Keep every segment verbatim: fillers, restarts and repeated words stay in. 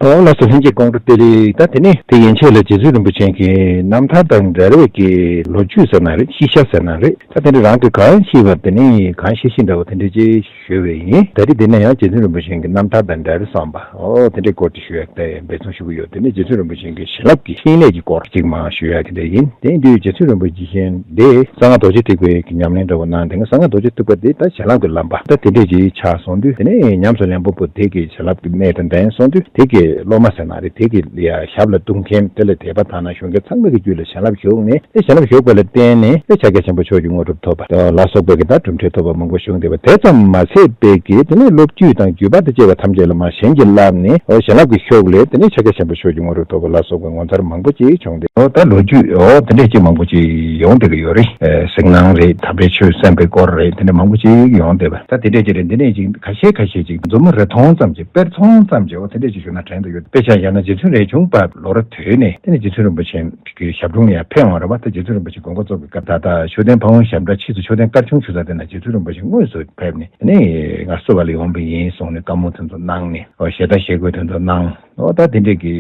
ཨོ་ལགས་སོ། ལྷན་རྒྱས་ཁོང་ཁྲོ་བདེ་ལེགས། ད་དེ་ནས་དེ་ཡན་ཆད་ལ་རྗེ་བཙུན་རིན་པོ་ཆེ་གི་རྣམ་ཐར་དང་འབྲེལ་བའི་གི་ལོ་རྒྱུས་ཟེར་ན་རེད། ཤེས་བྱ་ཟེར་ན་རེད། ད་དེ་འདྲ་རང་གི་གང་ཤེས་པ་དེ་ནས་གང་ཤེས་ཤེས་འདྲ་བོ་དེ་འདྲ་ཅིག་ཞུས་པ་ཡིན། ད་རེས་འདི་ནས་ཡང་རྗེ་བཙུན་རིན་པོ་ཆེ་གི་རྣམ་ཐར་དང་འབྲེལ་བའི་བསམ་པ་ཨོ་དེ་འདྲའི་སྐོར་དེ་ཞུ་ཡག་དེ་འབད་བརྩོན་ཞུ་གི་ཡོད། དེ་ནས་རྗེ་བཙུན་རིན་པོ་ཆེ་གི་བྱིན་རླབས་ཀྱི་བཤེས་གཉེན་གྱི་སྐོར་ཅིག་མར་ཞུ་ཡག་དེ་འདྲ་ཡིན། དེ་ཡིན་དུས་རྗེ་བཙུན་རིན་པོ་ཆེ་འདི་གསང་སྔགས་རྡོ་རྗེ་ཐེག་པའི་གི་ཉམས་ལེན་འདྲ་བོ་གནང་དེ་གསང་སྔགས་རྡོ་རྗེ་ཐེག་པ་འདི་ད་བྱིན་རླབས་ཀྱི་ལམ་པ་ད་དེ་འདྲས་ཅིག་ཆགས་སོང་དུས་དེ་ནས་ཉམས་སུ་ལེན་པོ་པོ་དེ་གི་བྱིན་རླབས་ཀྱི་གནས་དང་ལྡན་སོང་དུས་དེ་གི་སློབ་མ་ཟེར་ན་རེད། དེ་གི་ཡ་ཞབས་ལ་གཏུགས་མཁན་དེ་ལ་དད་པ་དག་སྣང་ཞུ་མཁན་ཚང་མ་གི་རྒྱུད་ལ་བྱིན་རླབས་ཞུགས་ནས་དེ་བྱིན་རླབས་ཞུགས་པ་ལ་བརྟེན་ནས་དེ་ཕྱག་རྒྱ་ཆེན་པོ་མཆོག་གི་དངོས་གྲུབ་ཐོབ་པ་ལ་སོགས་པའི་གི་ད་གྲུབ་འབྲས་ཐོབ་པ་མང་པོ་བྱུང་བསྡད་པ་དེ་ཙམ་མ་ཚད་པའི་གི་དེ་ནས་སློབ་བརྒྱུད་དང་བརྒྱུད་པ་དང་བཅས་པ་ཐམས་ཅད་ལ་མར་བྱིན་གྱིས་བརླབས་ནས་ཨོ་བྱིན་རླབས་ཀྱི་ཤུགས་ལས་དེ་ནས་ཕྱག་རྒྱ་ཆེན་པོ་མཆོག་གི་དངོས་གྲུབ་ཐོབ་པ་ལ་སོགས་པའི་ངོ་མཚར་མང་པོ་ཅིག་བྱུང་སྟེ་ཨོ་ད་ལོ་རྒྱུས་ཨོ་དེ་འདྲས་ཅིག་མང་པོ་ཅིག་ཡོང་བསྡད་ཀྱི་ཡོད་རེད། ཨེ་གཟིགས་སྣང་རེད། དམ་པའི་ཆོས་གསན་པའི་སྐོར་རེད། དེ་འདྲས་མང་པོ་ཅིག་ཡོང་བསྡད་པ་ད་དེ་འདྲས་ཅིག་རེད། འདི་ནས་ཅིག་ཁ་ཤས་ཁ་ཤས་ཅིག་མཛུབ་མོ་རེ་མཐོང་ཙམ་ཅིག་དཔེར་མཐོང་ཙམ་ཅིག་ཨོ་དེ་འདྲས་ཅིག་ཞུ་ན་དྲན་དུ་ཡོད། དཔེ་ཆ་ཡང་ན་རྗེ་བཙུན་རས་ཆུང་པ་ལོ་རབས་དུས་ནས་དེ་ནས་རྗེ་བཙུན་རིན་པོ་ཆེ་གི་ཞབས་དྲུང་ལ་ཡང་ཕེབས་འོང་རེད་བ། ད་རྗེ་བཙུན་རིན་པོ་ཆེ་དགོངས་པ་རྫོགས་པའི་སྐབས་ད་ལྟ་མཆོད་རྟེན་ཕ་བོང་ཞབས་གྲྭ་ཕྱིས་སུ་མཆོད་རྟེན་དཀར་ཆུང་ཞུ་ས་དེ་ན་རྗེ་བཙུན་རིན་པོ་ཆེ་དངོས་སུ་ཕེབས་ནས་དེ་ནས་ང་གསོལ་བ་ལ་ཡོང་པ་ཡིན་གསུངས་ནས་བཀའ་མོལ་དེ་ཚོ་གནང་ནས་ཨོ་ཞལ་ཏ་ཞལ་བཀོད་དེ་ཚོ་གནང་ཨོ་ད་དེ་འདྲས་ཀྱི་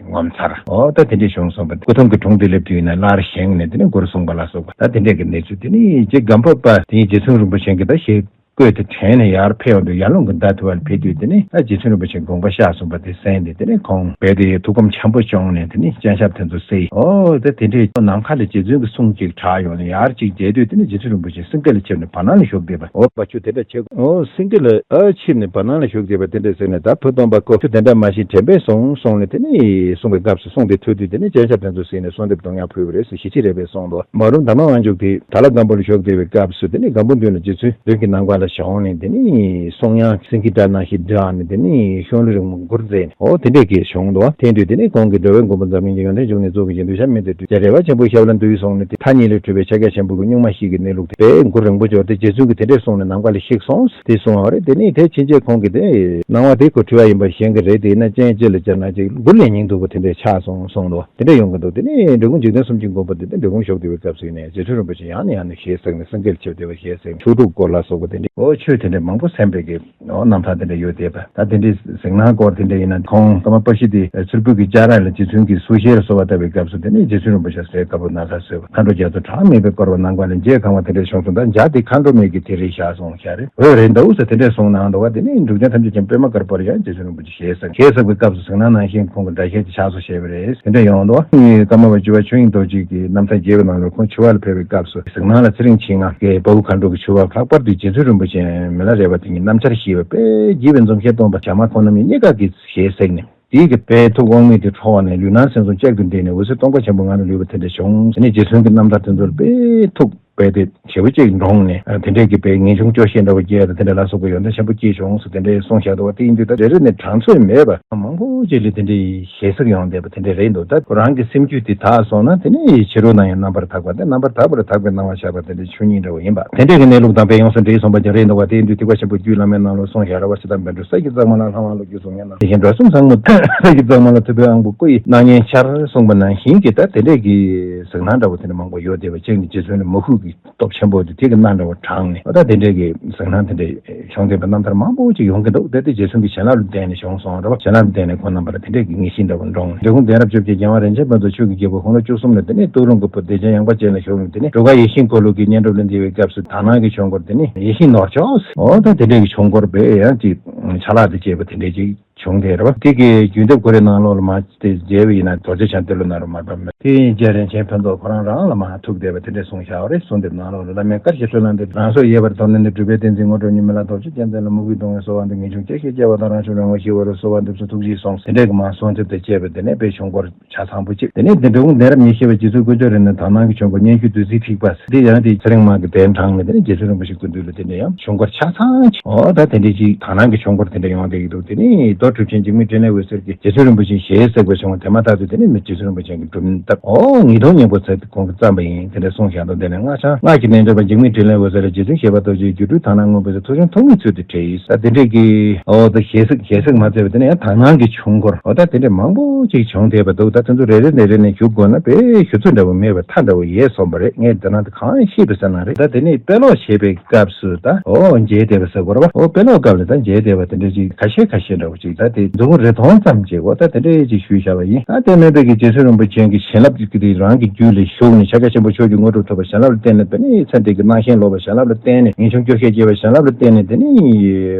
ངོ་མཚར་ཨོ་ད་དེ་འདྲས་བྱུང་སོང་བ། སྐུ་ཐང་གི་དྲུང་དེ་སླེབས་དུས་ཡིན་ན་སླར་བཞེངས་ནས་དེ་ནས་མགུར་གསུངས་པ་ལ་སོགས་པ་ད་དེ་འདྲས་ཀྱི་གནས་ཚུལ། དེ་ནས་རྗེ་སྒམ་པོ་པ་དེ་ཉིད་རྗེ་བཙུན་རིན་པོ་ཆེ་གི་ད་ཞལ་བཀོད་དེ་དྲན་ནས་ཡར་ཕེབས་འོང་དུས་ཡར་ཀླུང་གི་མདའ་ཐུ་བ་ལ་ཕེབས་དུས་དེ་ནས་ད་རྗེ་བཙུན་རིན་པོ་ཆེ་དགོངས་པ་བཞག་གསུངས་པ་དེ་གསན་ཏེ་དེ་ནས་ཁོང་རྦད་དེ་ཐུགས་དགོངས་ཆེན་པོ་བྱུང་ནས་དེ་ནས་སྤྱན་ཆབ་དེ་ཚོ་གསོལ། ཨོ་ད་དེ་འདྲས་ནམ་མཁའ་ལ་རྗེ་བཙུན་གྱི་གསུང་ཅིག་གྲགས་ཡོང་ནས་ཡར་ཅིག་མཇལ་དུས་དེ་ནས་རྗེ་བཙུན་རིན་པོ་ཆེ་སེང་གེ་ལ་ཆིབས་ནས་བར་སྣང་ལ་བཞུགས་བསྡད་པ། ཨོ་བ་ཁྱོད་དེ་འདྲ་བྱེད་ཨོ་སེང་གེ་ལ་ཨ་ཆིབས་ནས་བར་སྣང་ལ་བཞུགས་བསྡད་པ་དེ་འདྲས་ཟེར་ནས་ད་བུ་སྟོན་པ་ཁོ་ཁྱོད་དེ་འདྲ་མ་བྱེད་དྲན་པས་སོང་གསུངས་ནས་དེ་ནས་གསུངས་པའི་སྐབས་སུ་གསུང་དེ་ཐོས་དུས་དེ་ནས་སྤྱན་ཆབ་དེ་ཚོ་གཟིགས་ནས་གསོལ་འདེབས་གདུང་ཡང་ཕུལ་བ་རེད་ཟེར་ཞེ་ཆེ་རེད་པས་གསུངས་འདུག་མ་རུང་དར་མ་དབང་ཕྱུག་དེ་དྭགས་ལྷ་སྒམ་པོ་ལ་བཞུགས་བསྡད་པའི་སྐབས་སུ་དེ་ནས་སྒམ་པོ་མདུན་ལ་རྗེ་བཙུན་མདུན་གྱི་ནམ་མཁའ་ལ་བཞུགས་ནས་དེ་ནས་གསུང་དབྱངས་སེང་གེའི་སྒྲ་ནང་བཞིན་བསྒྲགས་ནས་དེ་ནས་ཤོང་ལུས་རིང་མོ་མགུར་མཛད་ནས་ཨོ་དེ་འདྲས་ཀྱི་བྱུང་འདུག་དེ་དུས་དེ་ནས་ཁོང་གིས་འགྲོ་བའི་མགོན་པོ་འཛམ་གླིང་གི་ཡོན་ཏན་འབྱུང་གནས་གཙུག་གི་རྒྱན་དུ་ཞབས་མི་མཛད་དུས་རྒྱལ་རས་པ་ཆེན་པོའི་ཞབས་ལ་འདུས་སོང་ནས་དེ་མཐའ་གཉིས་ལས་གྲུབ་པའི་ཕྱག་རྒྱ་ཆེན་པོ་གི་སྨྱུག་མ་ཞིག་གི་གནས་ལུགས་དེ་དཔེ་མགུར་རིང་པོ་འབྱོར་ཏེ་རྗེ་བཙུན་གྱིས་དེ་འདྲས་གསུངས་ནས་ནམ་མཁའ་ལ་གཤེགས་སོང་། དེ་གསུངས་པ་རེད། དེ་ནས་དེ་ཕྱིན་ཆད་ཁོང་གིས་དེ་སྣང་བ་དེ་ཁོ་འཁྲུལ་བ་ཡིན་པ་ཞེན་གྱི་རེད། དེ་ཡིན་ན་སྤྱན་ཅི་ལ་སྦྱར་ན་ཅིག་མགུར་ལས་སྙིང་སྡུག་པ་དེ་འདྲས་ཆགས་སོང་གསུངས་འདུག་དེ་འདྲས་ཡོང་གི་འདུག་དེ་ནས་འབྲི་གུང་འཇིག་རྟེན་གསུམ་གྱི་མགོན་པོ་དེ་འདྲས་འབྲི་གུང་བཞུགས་བསྡད་པའི་སྐབས་སུ་ཡིན་ནའི་རྗེ་བཙུན་རིན་པོ་ཆེ་ཡང་ནས་ཡང་ནས་ཞལ་གཟིགས་ནས་སེང་གེ་ལ་ཆིབས་བསྡད་པ་ཞལ་གཟིགས་ནས་ཆོས་དྲུག་སྐོར་ལ་སོགས་པ་དེ་འདྲས་ཨོ་ཆོས་དེ་འདྲས་མང་པོ་གསན་པའི་གི་ཨོ་རྣམ་ཐར་དེ་འདྲ་ཡོད་བསྡད་པ། ད་དེ་འདྲའི་གཟིགས་སྣང་སྐོར་དེ་འདྲ་ཡིན་ན་ཁོང་ཀརྨ་པ་ཤི་ཏི་མཚུར་ཕུ་གི་ལྕགས་ར་ལ་རྗེ་བཙུན་གྱི་གསུང་བཤད་ལ་གསོལ་བ་བཏབ་པའི་སྐབས་སུ་དེ་ནས་རྗེ་བཙུན་རིན་པོ་ཆེ་ཟས་དཀར་པོ་ན་བཟའ་གསོལ་བ་མཁའ་འགྲོ་རྒྱ་མཚོ་གྲངས་མེད་པའི་བསྐོར་བ་གནང་བ་ལ་མཇལ་གང་བ་དེ་འདྲ་བྱུང་སོང་། ད་འཇའ་དེ་མཁའ་འགྲོ་མའི་གི་དེ་རེད་བཞག་སོང་བཞག་རེད། འོད་རེད་འདུག་ཟེར་དེ་འདྲས་གསུངས་གནང་འདུག་བ། དེ་ནས་འབྲུག་ཆེན་ཐམས་ཅད་ཀྱང་པད་མ་དཀར་པོར་ཡང་རྗེ་བཙུན་རིན་པོ་ཆེ་ཞལ་གཟིགས་ཞལ་གཟིགས་པའི་སྐབས་སུ་གཟིགས་སྣང་ནང་བཞིན་ཁོང་གི་སྒྲ་བཤད་དེ་ཆགས་སོ་ཞེས་པ་རེད། དེ་འདྲ་ཡོང་འདུག་ཀརྨ་པ་བཅུ་པ་ཆོས་དབྱིངས་རྡོ་རྗེ་གི་རྣམ་ཐར་རྒྱས་པའི་ནང་ལ་ཁོང་ཕྱུ་པ་ལ་ཕེབས་པའི་སྐབས་སུ་གཟིགས་སྣང་ལ་ཚེ་རིང་མཆེད་ལྔ་གིས་དཔའ་བོ་མཁའ་འགྲོ་གི་ཕྱུ་པ། ལྷག་པར་དུ་རྗེ་བཙུན་རིན་པོ་ཆེ་མི་ལ་རས་པ་དེ་ཉིད་རྣམ་འཆར་ཞེས་པ་དཔེ་རྒྱས་པའི་འཛུམ་ཞལ་སྟོན་པ་བྱམས་མ་ཁོང་རྣམ་གཉིས་གཉིས་ཀ་གིས་ཞལ་གཟིགས་ནས་དེའི་གི་དཔེ་ཐུགས་དབང་མེད་དུ་འཕྲོ་བ་ནས་ལུས་ངག་སེམས་གསུམ་གཅིག་ཏུ་འདྲེས་ནས་འོད་ཟེར་སྟོང་པ་ཆེན་པོ་ངང་ལ་ལུས་པ་དེ་འདྲ་བྱུང་། དེ་ནས་རྗེ་བཙུན་གྱི་རྣམ་ཐར་དེ་ཚོར་དཔེ་ཐུགས་དཔེ་དེ་ཞེ་པོ་ཅིག་འདྲོངས་ནས་དེ་འདྲས་ཀྱི་དཔེ་ངེས་འབྱུང་སྐྱོ་ཤས་འདྲ་བོ་སྐྱེས་དང་དེ་འདྲ་ལ་སོགས་པའི་ཡོན་ཏན་ཆེན་པོ་སྐྱེས་བྱུང་ཟེར་དེ་འདྲས་གསུངས་བཞག་འདུག་བ། དེ་ཡིན་དུས་ད་རེ་རེ་ནས་གྲངས་ཚོད་མེད་པ་མང་པོ་ཅིག་ལ་དེ་འདྲས་ཞལ་གཟིགས་ཡོང་བསྡད་པ་དེ་འདྲས་རེད་འདུག་ད་ཁོ་རང་གི་སེམས་རྒྱུད་དེ་དག་སོང་ན་དེ་ནས་ཕྱི་རོལ་ནང་ཡང་རྣམ་པར་དག་པ་དེ་རྣམ་པར་དག་པར་དག་པའི་སྣང་བ་ཤར་བ་དེ་འདྲས་ཆོས་ཉིད་འདྲ་བོ་ཡིན་པ་དེ་འདྲས་ཀྱི་གནས་ལུགས་དང་དཔེ་ཡོངས་སུ་འདྲེས་སོང་བ་ཀྱང་རེད་འདུག་བ། དེ་ཡིན་དུས་ཐེག་པ་ཆེན་པོ་རྒྱུད་བླ་མའི་ནང་ལ་གསུངས་བཞག་ར་བ། ཕྱི་དང་བཻ་ཌཱུརྻ་ས་ཀྱི་གཙང་མ་ལ་ལྷ་དབང་ལུ་གུ་གཟུགས་བརྙན་ནང་། དེ་བཞིན་འགྲོ་གསུམ་ཚང་མ་ས་ཀྱི་གཙང་མ་ལ་ཐུབ་པའི་དབང་པོ་སྐུ་ཡི་སྣང་བརྙན་འཆར་གསུངས་པ་ནང་བཞིན་གྱི་ད་དེ་འདྲས་ཀྱི་གཟིགས་སྣང་འདྲ་བོ་དེ་འདྲ་མང་པོ་ཡོད་བསྡད་པ་ཅིག་ནི་རྗེ་བཙུན་ལ་མོས་གུས་ཀྱི་སྟོབས་ཆེན་པོ་དེ་དེ་གི་སྣང་འདྲ་བོ་དྲངས་ནས་ད་དེ་འདྲས་ཀྱི་གཟིགས་སྣང་དེ་འདྲས་བྱུང་བསྡད་པ་རྣམ་ཐར་མང་པོ་ཅིག་ཡོང་གི་འདུག་དེ་དེ་རྗེ་བཙུན་གྱི་བྱིན་རླབས་ལ་བརྟེན་ནས་བྱུང་སོང་རེད་བ། བྱིན་རླབས་ལ་བརྟེན་ནས་ཁོང་རྣམ་པ་ལ་དེ་འདྲས་ཀྱི་ངེས་ཤེས་འདྲ་བོ་འདྲོངས། འབྲི་གུང་གདན་རབས་བཅོ་བརྒྱད་རྒྱལ་དབང་རིན་ཆེན་ཕུན་ཚོགས་ཆོས་ཀྱི་རྒྱལ་པོ་ཁོང་ལ་བཅུ་གསུམ་ལ་དེ་ནས་སྟོད་ལུང་གི་བུ་བདེ་ཆེན་ཡངས་པ་ཅན་ལ་ཞུགས་ནས་དེ་ནས་སྒྲོལ་དཀར་ཡེ་ཤེས་འཁོར་ལོ་གི་བསྙེན་སྒྲུབ་ལ་འདི་བའི་སྐབས་སུ་དག་སྣང་གི་ཆོས་འཁོར་དེ་ནས་ཡེ་ཤེས་ནོར་ཕྱོགས་ཟེར་འོ་ད་དེ་འདྲས་ཀྱི་ཆོས་འཁོར་བས་ཡང་ཅིག་ཆ་ལག་དེ་བཅས་པ་དེ་འདྲས་ཅིག་བྱུང་དེ་རེད་བ། དེ་གི་བརྒྱུད་འདེབས་ཀོ་རེ་ནང་ལོགས་ལ་མ་དེ་མཇལ་བ་ཡིན་ན་རྡོ་རྗེ་འཆང་ཏེ་ལོ་ནཱ་རོ་མར་པ་མེད། དེ་ཡིན་རྗེ་རིན་ཆེན་ཕུན་ཚོགས་ཁོ་རང་རང་ལ་མ་ཐུག་བསྡད་པ་དེ་འདྲས་གསུངས་བཞག་པ་རེད། གསུངས་དེབ་ནང་ལོགས་ལ་བླ་མའི་བཀའ་བཞིན་སྤྲོ་ལམ་འདི་རང་སོ་ཡོད་པར་དོར་ནས་ནི་སྒྲུབ་པའི་བསྟན་འཛིན་ངོ་སྤྲོད་ཉི་མ་ལ་རྡོ་རྗེ་རྒྱལ་མཚན་ལ་མོས་གུས་གདུང་བའི་གསོལ་བ་འདེབས། ངེས་འབྱུང་སྐྱེ་ཤེས་སྐྱེ་བ་དང་རང་བྱུང་རང་ངོ་ཞི་བ་རུ་གསོལ་བ་འདེབས་སོ་ཐུགས་རྗེས་གསུངས། དེ་འདྲས་ཀྱི་མ་གསུངས་དེབ་དེ་བཅས་པ་དེ་ནས་དཔེ་ཆུང་སྐོར་ཆ་ཚང་པོ་གཅིག་དེ་ནས་འདི་འབྲི་གུང་གདན་རབས་ཉི་ཤེས་པ་རྗེ་བཙུན་དཀོན་མཆོག་རིན་ནས་དག་སྣང་གི་ཆོས་འཁོར་སྙན་ཞུ་བདུད་རྩིའི་ཐིགས་པ་འདི་ཡང་དེ་ཚེ་རིང་མ་གི་གདན་དྲངས་ནས་དེ་ནས་རྗེ་བཙུན་རིན་པོ་ཆེ་སྐུ་མདུན་ལ་དེ་འདྲ་ཡང་ཆོས་འཁོར་ཆ་ཚང་ཅིག་འོ་ད་དེ་འདྲ་ཅིག་དག་སྣང་གི་ཆོས་འཁོར་དེ་འདྲ་ཡོང་བསྡད་ཀྱི་འདུག་དེ་ནས་རྡོ་གྲུབ་ཆེན་འཇིགས་མེད་འཕྲིན་ལས་འོད་ཟེར་གྱིས་རྗེ་བཙུན་རིན་པོ་ཆེའི་ཞལ་གཟིགས་པ་བྱུང་བ་དེ་མ་ཐག་ཏུ་དེ་ནས་མི་རྗེ་བཙུན་རིན་པོ་ཆེ་གི་སྒྲུབ་ཐབས་འོ་ཉིས་སྟོང་སྙིང་པོ་ཚེ་ཁོང་གིས་བརྩམས་པ་ཡིན་དེ་འདྲ་གསུངས་བཞག་འདུག་དེ་ནས་སྔགས་འཆང་སྔགས་ཀྱི་རྣལ་འབྱོར་པ་འཇིགས་མེད་འཕྲིན་ལས་འོད་ཟེར་ལ་རྗེ་བཙུན་བཞད་པ་རྡོ་རྗེའི་སྒྱུ་འཕྲུལ་དག་སྣང་མངོན་པར་གཟིགས་ཐུགས་རྗེ་ཐོགས་མེད་ཚུལ་དུ་བྲིས་ཡིན། ད་དེ་འདྲས་ཀྱི་འོ་ད་ཞལ་གཟིགས་ཞལ་གཟིགས་མ་མཛད་པ་དེ་ནས་ཡང་དག་སྣང་གི་ཆོས་འཁོར་འོ་ད་དེ་འདྲས་མང་པོ་ཅིག་བྱུང་བསྡད་པ་འདུག་ད་དེ་ཚོ་རེ་རེ་ནས་རེ་ནས་ཞུ་དགོས་ན་དཔེ་ཞུ་ཚོད་འདྲ་བོ་མེད་པ་མཐའ་འདྲ་བོ་ཡལ་སོང་བ་རེད། ངས་འདི་ན་ད་གང་ཤེས་པ་ཟེར་ན་རེད། ད་དེ་ནས་དཔེ་ཀློག་བྱེད་པའི་སྐབས་སུ་ད་འོ་མཇལ་བསྡད་པ་ཟེར་དགོས་རེད་བ། འོ་དཔེ་ཀློག་སྐབས་ལ་ད་མཇལ་བསྡད་པ་ དེ་འདྲ་ཅིག་ཁ་ཤས་ཁ་ཤས་འདྲ་བོ་ཅིག་ད་དེ་མཛུབ་མོ་རེ་མཐོང་ཙམ་ཅིག་འོ་ད་དེ་འདྲ་ཅིག་ཞུས་བཞག་པ་ཡིན། ད་དེ་མིན་པའི་གི་རྗེ་བཙུན་རིན་པོ་ཆེ་གི་བྱིན་རླབས་ཀྱི་དེ་རང་གི་རྒྱུད་ལ་ཞུགས་ནས་ཕྱག་རྒྱ་ཆེན་པོ་མཆོག་གི་དངོས་གྲུབ་ཐོབ་པ་བྱིན་རླབས་ལ་བརྟེན་ནས་དེ་ནས་ཚེ་འདི་གི་སྣང་ཞེན་ལོག་པ་བྱིན་རླབས་ལ་བརྟེན་ནས་ངེས་འབྱུང་སྐྱོ་ཤས་སྐྱེ་བ་བྱིན་རླབས་ལ་བརྟེན་ནས་དེ་ནས་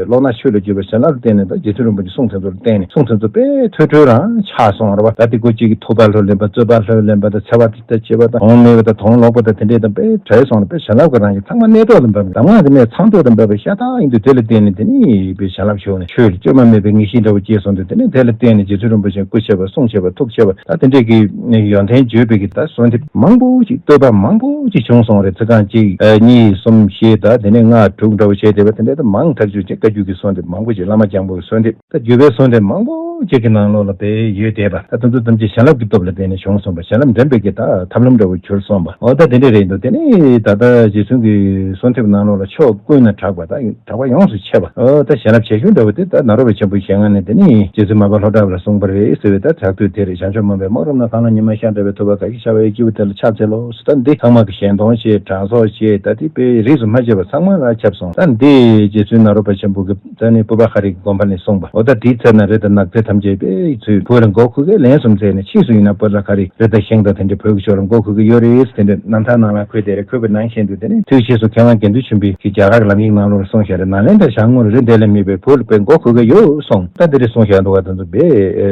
བློ་སྣ་ཆོས་ལ་འཇུག་པ་བྱིན་རླབས་ལ་བརྟེན་ནས་ད་རྗེ་བཙུན་རིན་པོ་ཆེ་གསུང་ཚན་ཚོ་ལ་བརྟེན་ནས་གསུང་ཚན་ཚོ་དཔེ་ཐོས་གྲོལ་རང་ཆགས་སོང་ར་བ། ད་དེ་སྒོ་གཅིག་གི་ཐུབ་པ་ལྷུར་ལེན་པ་རྩོད་པ་ལྷུར་ལེན་པ་དང་འཚེ་བ་ད་བྱེད་པ་དང་གདོང་མེད་པ་དང་གདོང་ལོག་པ་དང་དེ་འདྲས་དང་དཔེ་བྲལ་སོང་ལ་དཔེ་བྱིན་རླབས་ཀྱི་རང་བཞིན་ཚང་མ་གནས་ཐོག་ཏུ་འབབ་ནས་གདམས་ངག་དེ་ནས་མཚང་ཐོག་ཏུ་འབབ་པའི་ཤ་སྟག་ཡིན་དུས་དེ་ལ་བརྟེན་ནས་དེ་ནས་དཔེ་བྱིན་རླབས་ཤོར་ནས་ཆོས་ལ་བཅོས་མ་མེད་པའི་ངེས་ཤེས་འདྲ་བོ་སྐྱེས་སོང་དུས་དེ་ནས་དེ་ལ་བརྟེན་ནས་རྗེ་བཙུན་རིན་པོ་ཆེ་སྐུ་ཆེ་བ་གསུང་ཆེ་བ་ཐུགས་ཆེ་བ་ད་དེ་འདྲས་ཀྱི་ཡོན་ཏན་བརྗོད་པའི་གི་ད་གསོལ་འདེབས་མང་པོ་ཅིག་བསྟོད་པ་མང་པོ་ཅིག་བྱུང་སོང་རེད། ཚིག་རྐང་གཅིག་གཉིས་གསུམ་བཞི་ད་དེ་ནས་ལྔ་དྲུག་འདྲ་བོ་བྱས་བསྡད་པ་དེ་འདྲས་ད་མང་ཐག་ཆོད་ཅིག་བཀའ་བརྒྱུད་ཀྱི་གསོལ་འདེབས་མང་པོ་ཅིག་བླ་མ་རྒྱལ་པོའི་གསོལ་འདེབས། ད་བརྒྱུད་པའི་གསོལ་འདེབས་མང་པོ་ཅིག་གི་ནང་ལོགས་ལ་དཔེ་ཡོད་བསྡད་པ་ད་དེ་ཚོ་ཐམས་ཅད་བྱིན་རླབས་ཀྱི་སྟོབས་ལ་བརྟེན་ནས་བྱུང་སོང་བ། བྱིན་རླབས་འདྲེན་པའི་གི་ད་ཐབས་ལམ་འདྲ་བོ་གྱུར་སོང་བ། འོ་ད་དེ་འདྲ་རེད་འདུག་དེ་ནས་ད་ལྟ་རྗེ་བཙུན་གྱི་གསོལ་འདེབས་ནང་ལོགས་ལ་ཕྱོགས་ཀུན་ནས་གྲགས་པ་ད་གྲགས་པ་ཡོངས་སུ་ཆེ་བ། འོ་ད་བྱིན་རླབས་ཆེ་ཤོས་འདྲ་བོ་དེ་ད་ནཱ་རོ་པ་ཆེན་པོའི་ཞལ་སྔ་ནས་དེ་ནས་རྗེ་བཙུན་མར་པ་ལྷོ་བྲག་ལ་གསུངས་པ་རེད་ཟེར་བའི་ད་གྲགས་བསྡུས་དེ་རེད། བྱང་ཕྱོགས་མུན་པའི་སྨག་རུམ་ན། གངས་ལ་ཉི་མ་ཤར་འདྲ་བའི། ཐུབ་པ་དགའ་བཞིན་ཤར་བའི། སྐྱེས་བུ་དེ་ལ་ཕྱག་འཚལ་ལོ་ཟེར། ད་འདི་ཚང་མ་གི་ཞལ་མཐོང་བྱས་དྲང་སྲོང་བྱས་ད་འདི་དཔེ་རིས་སུ་མ་ཆད་པ་ཚང་མ་ལ་ཁྱབ་སོང་། ད་འདི་རྗེ་བཙུན་ནཱ་རོ་པ་ཆེན་པོ་གི་ད་ནི་སྤོབས་པ་ཤ་རི་གི་དགོན་པ་ནས་གསུངས་པ། འོ་ད་དེའི་ཚེ་ན་རི་དྭགས་ནགས་ཚལ་ཐམས་ཅད་པས་ཚུར་བོད་ལ་མགོ་ཁུག་གེ་ལན་གསུམ་བཙལ་ནས་ཕྱིས་སུ་ཡིན་ན་བོད་ལ་ག་རེ་རི་དྭགས་ཤིང་དང་དེ་འདྲའི་བོད་ཀྱི་ཕྱོགས་ལ་མགོ་ཁུག་གེ་ཡོད་རེད། དེ་འདྲའི་རྣམ་ཐར་ནང་ལ་འཁོད་དེ་རེད། འཁོད་པའི་ནང་བཞིན་དུ་དེ་ནས་དུས་ཕྱིས་སུ་མཁས་དབང་དགེ་འདུན་ཆེན་པོས་ཀྱི་རྒྱ་གར་གྱི་ལམ་ཡིག་ནང་ལོགས་གསུངས་བཞག་རེད། ནཱ་ལེནྡྲ་བྱང་ངོས་རི་དེ་ལ་མེད་པའི་བོད་ལ་དཔེ་མགོ་ཁུག་གེ་ཡོད་གསུངས། ད་དེ་འདྲ་གསུངས་བཞག་འདུག་བ། དེ་ཚོ་དཔེ་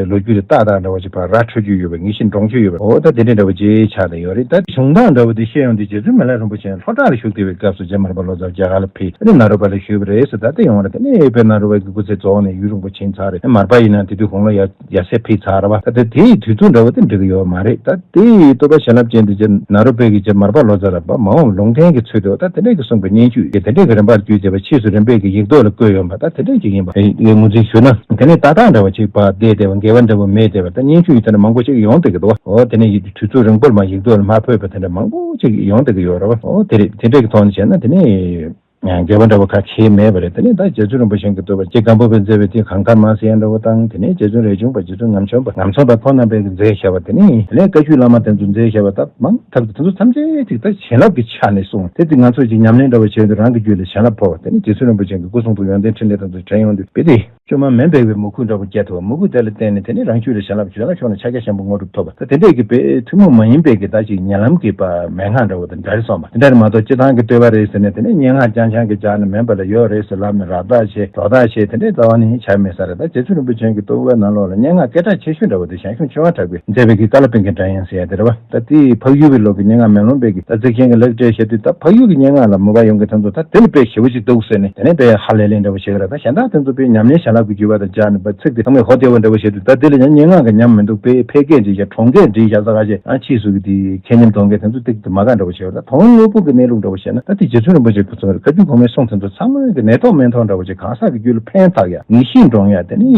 ལོ་རྒྱུས་ལ་ཏག་ཏག་འདྲ་བ་ཞིག་ཕར་ར་འཕྲོད་རྒྱུ་ཡོད་པ་ངེས་ཤེས་འདྲོངས་རྒྱུ་ཡོད་པ། འོ་ད་དེ་འདྲ་འདྲ་བ་ཅིག་ཆགས་བསྡད་ཡོད་རེད། ད་བྱུང་སྟངས་འདྲ་བོ་དེ་བཤད་ཡོང་དུས་རྗེ་བཙུན་མི་ལ་རིན་པོ་ཆེ་ལྷོ་བྲག་ལ་བཞུགས་བསྡད་པའི་སྐབས་སུ་རྗེ་མར་པ་ལོ་ཙཱ་རྒྱ་གར་ལ་ཕེབས། ཨ་ནི་ནཱ་རོ་པ་ལ་བཞུགས་པ་རེད་ཟེར། ད་ལྟ་ཡོང་བ་རེད། དེ་ནས་དཔེར་ན་ནཱ་རོ་པ་གི་སྐུ་ཚེ་རྫོགས་ནས་ཡུན་རིང་པོ་ཕྱིན་ཚར་རེད། མར་པ་ཡིན་ན་དེ་དུས་གོང་ལ་ཡར་ཡར་སེ་ཕེབས་ཚར་རེད་བ། ད་ལྟ་དེའི་དུས་ཚོད་འདྲ་བོ་དེ་འགྲིག་གི་ཡོད་མ་རེད། ད་དེའི་བསྟོད་པ་བྱིན་རླབས་ཅན་དེ་རྗེ་ནཱ་རོ་པའི་གི་རྗེ་མར་པ་ལོ་ཙཱ་ར་བ་མ་འོངས་ལུང་བསྟན་གྱི་ཚུལ་དུ་ད་དེ་འདྲས་ཀྱི་གསུངས་པའི་སྙན་བརྒྱུད་ཀྱི་དེ་འདྲས་ཀྱི་རིམ་པར་བརྒྱུད་བྱས་པ་ཕྱིས་སུ་རིམ་པས་ཀྱི་ཡིག་ཐོག་ལ་བཀོད་ཡོད་པ་ད་དེ་འདྲས་ཀྱི་ཡིན་པ་ངོས་འཛིན་ཞུ་ན། དེ་ནས་ཏག་ཏག་འདྲ་བ་ཅིག་ཕར་བསྡད་བསྡད་པ་འགལ་བ་འདྲ་བོ་མེད་བསྡད་པ་ད་སྙན་བརྒྱུད་ཡིག་ཐོག་ནས་མང་པོ་ཅིག་ཡོང་བསྡད་ཀྱི་འདུག་བ། འོ་དེ་ནས་ཡིད་དུས་ཚོད་རིང་པོར་མ་ཡིག་ཐོག་ལ་མ་ཕེབས་པ་དེ་འདྲ་མང་པོ་ཅིག་ཡོང་བསྡད་ཀྱི་ཡོད་རེད་བ། འོ་དེ་རེད། དེ་འདྲས་ཀྱི་ཐོག་ནས་བྱས་ན་དེ་ནས་འགལ་བ་འདྲ་བོ་ག་གེ་མེད་པ་རེད། དེ་ནས་ད་རྗེ་བཙུན་རིན་པོ་ཆེ་གི་བསྟོད་པ་རྗེ་སྒམ་པོ་པས་མཛད་པའི་དེ་གངས་དཀར་མ་ཟེར་ཡ་འདྲ་བོ་དང་དེ་ནས་རྗེ་བཙུན་རས་ཆུང་པ་རྗེ་བཙུན་ངམ་ཆེན་པ་ངམ་ཚང་པ་ཁོང་རྣམ་པས་མཛད་བཞག་པ་དེ་ནས་དེ་ནས་བཀའ་བརྒྱུད་བླ་མ་དེ་ཚོ་མཛད་བཞག་པ་ད་མང་ཐག་ཏུ་དེ་ཚོ་ཐམས་ཅད་ཅིག་ད་བྱིན་རླབས་ཀྱི་ཆ་ནས་གསུངས་དེ་དེ་ང་ཚོས་ཅིག་ཉམས་ལེན་འདྲ་བོ་བྱས་དུས་རང་གི་རྒྱུད་ལ་བྱིན་རླབས་ཕོག་པ་དེ་ནས་རྗེ་བཙུན་རིན་པོ་ཆེ་གི་སྐུ་གསུང་ཐུགས་ཡོན་ཏན་ཕྲིན་ལས་དེ་ཚོ་དྲན་ཡོང་དུས་དཔེ་དེ། བཅོས་མ་མིན་པའི་མོས་གུས་འདྲ་བོ་སྐྱེ་ཐུབ་པ། མོས་གུས་དེ་ལ་བརྟེན་ནས་དེ་ནས་རང་རྒྱུད་ལ་བྱིན་རླབས་ཞུ་ལ་ཕྱོགས་ནས་ཕྱག་རྒྱ་ཆེན་པོ་དངོས་གྲུབ་ཐོབ་པ། ད་དེ་འདྲས་ཀྱི་དཔེ་ཐུན་མོང་མ་ཡིན་པའི་གི་ད་ཅིག་ཉེ་ལམ་གྱི་པ་མན་ངག་འདྲ་བོ་དང་འདྲ་རེ་སོང་བ། དེ་འདྲ་རེ་མ་གཏོགས་སྤྱིར་བཏང་གི་བསྟོད་པ་རེད་ཟེར་ནས་དེ་ནས་སྙན་ངག་རྐྱང་རྐྱང་གི་ཆ་ནས་མིན་པ་ལ་ཡོད་རེད་ཟེར་ལབ་ནས་ར་བཏགས་བྱས་རྡོ་བཏགས་བྱས་དེ་འདྲའི་རྩ་བ་ནས་བྱ་མེད་ས་རེད། ད་རྗེ་བཙུན་རིན་པོ་ཆེ་གི་བསྟོད་པའི་ནང་ལོགས་ལ་སྙན་ངག་སྐད་གྲགས་ཆེ་ཤོས་འདྲ་བོ་དེ་ཞང་ཞུང་ཆོས་དབང་གྲགས་པས་མཛད་པའི་གི་ཀ་ལ་པིང་ཀའི་སྒྲ་དབྱངས་ཟེར་ཡ་དེ་རེད་བ། ད་དེའི་འཕགས་ཡུལ་གྱི་ལུགས་ཀྱི་སྙན་ངག་མེ་ལོང་པའི་གི་ད་གཙིགས་ཆེན་གྱི་ལེགས་སྤྲད་བཤད་དུས་ད་འཕགས་ཡུལ་གྱི་སྙན་ངག་ལ་མོས་པ་ཡོང་མཁན་དེ་ཚོ་ད་དེ་ལ་དཔེ་ཞེ་པོ་ཅིག་འདུག་ཟེར་ནས་དེ་ནས་དཔེ་ཧ་ལས་ལས་འདྲ་བོ་བྱེད་ཀྱི་རེད། ད་གཞན་དག་དེ་ཚོ་དཔེ་ཉམས་ལེན་བྱ་ལབ་ཀྱི་བརྒྱུད་པ་དང་སྦྱར་ནས་པ་ཚིག་དེ་ཚང་མས་ཧོ་བདེ་བོ་འདྲ་བོ་བྱེད་དུས་ད་དེ་ལ་ཡང་སྙན་ངག་གི་ཉམས་མི་འདུག་དཔེ་ཕལ་སྐད་འདྲིས་བྱ་གྲོང་སྐད་འདྲིས་བྱ་ས་ག་བྱས་ཨ་ཕྱིས་སུ་གི་དེ་ཁྱད་ཉམས་གཏོང་མཁན་དེ་ཚོ་ཏིག་ཏུ་མ་དགའ་འདྲ་བོ་བྱེད་པ་ད་དོན་དངོས་པོ་གི་གནས་ལུགས་འདྲ་བོ་བྱས་ན་ད་དེ་རྗེ་བཙུན་རིན་པོ་ཆེ་སྐུ་གསུང་རེད། བཀའ་བརྒྱུད་གོང་མའི་གསུང་དེ་ཚོ་ཚང་མ་གི་ནད་ཐོག་སྨན་ཐོག་འདྲ་བོ་བྱས་གང་ཟག་གི་རྒྱུད་ལ་ཕན་ཐོགས་ཡ་ངེས་ཤེས་འདྲོངས་ཡ་དེ་ནི་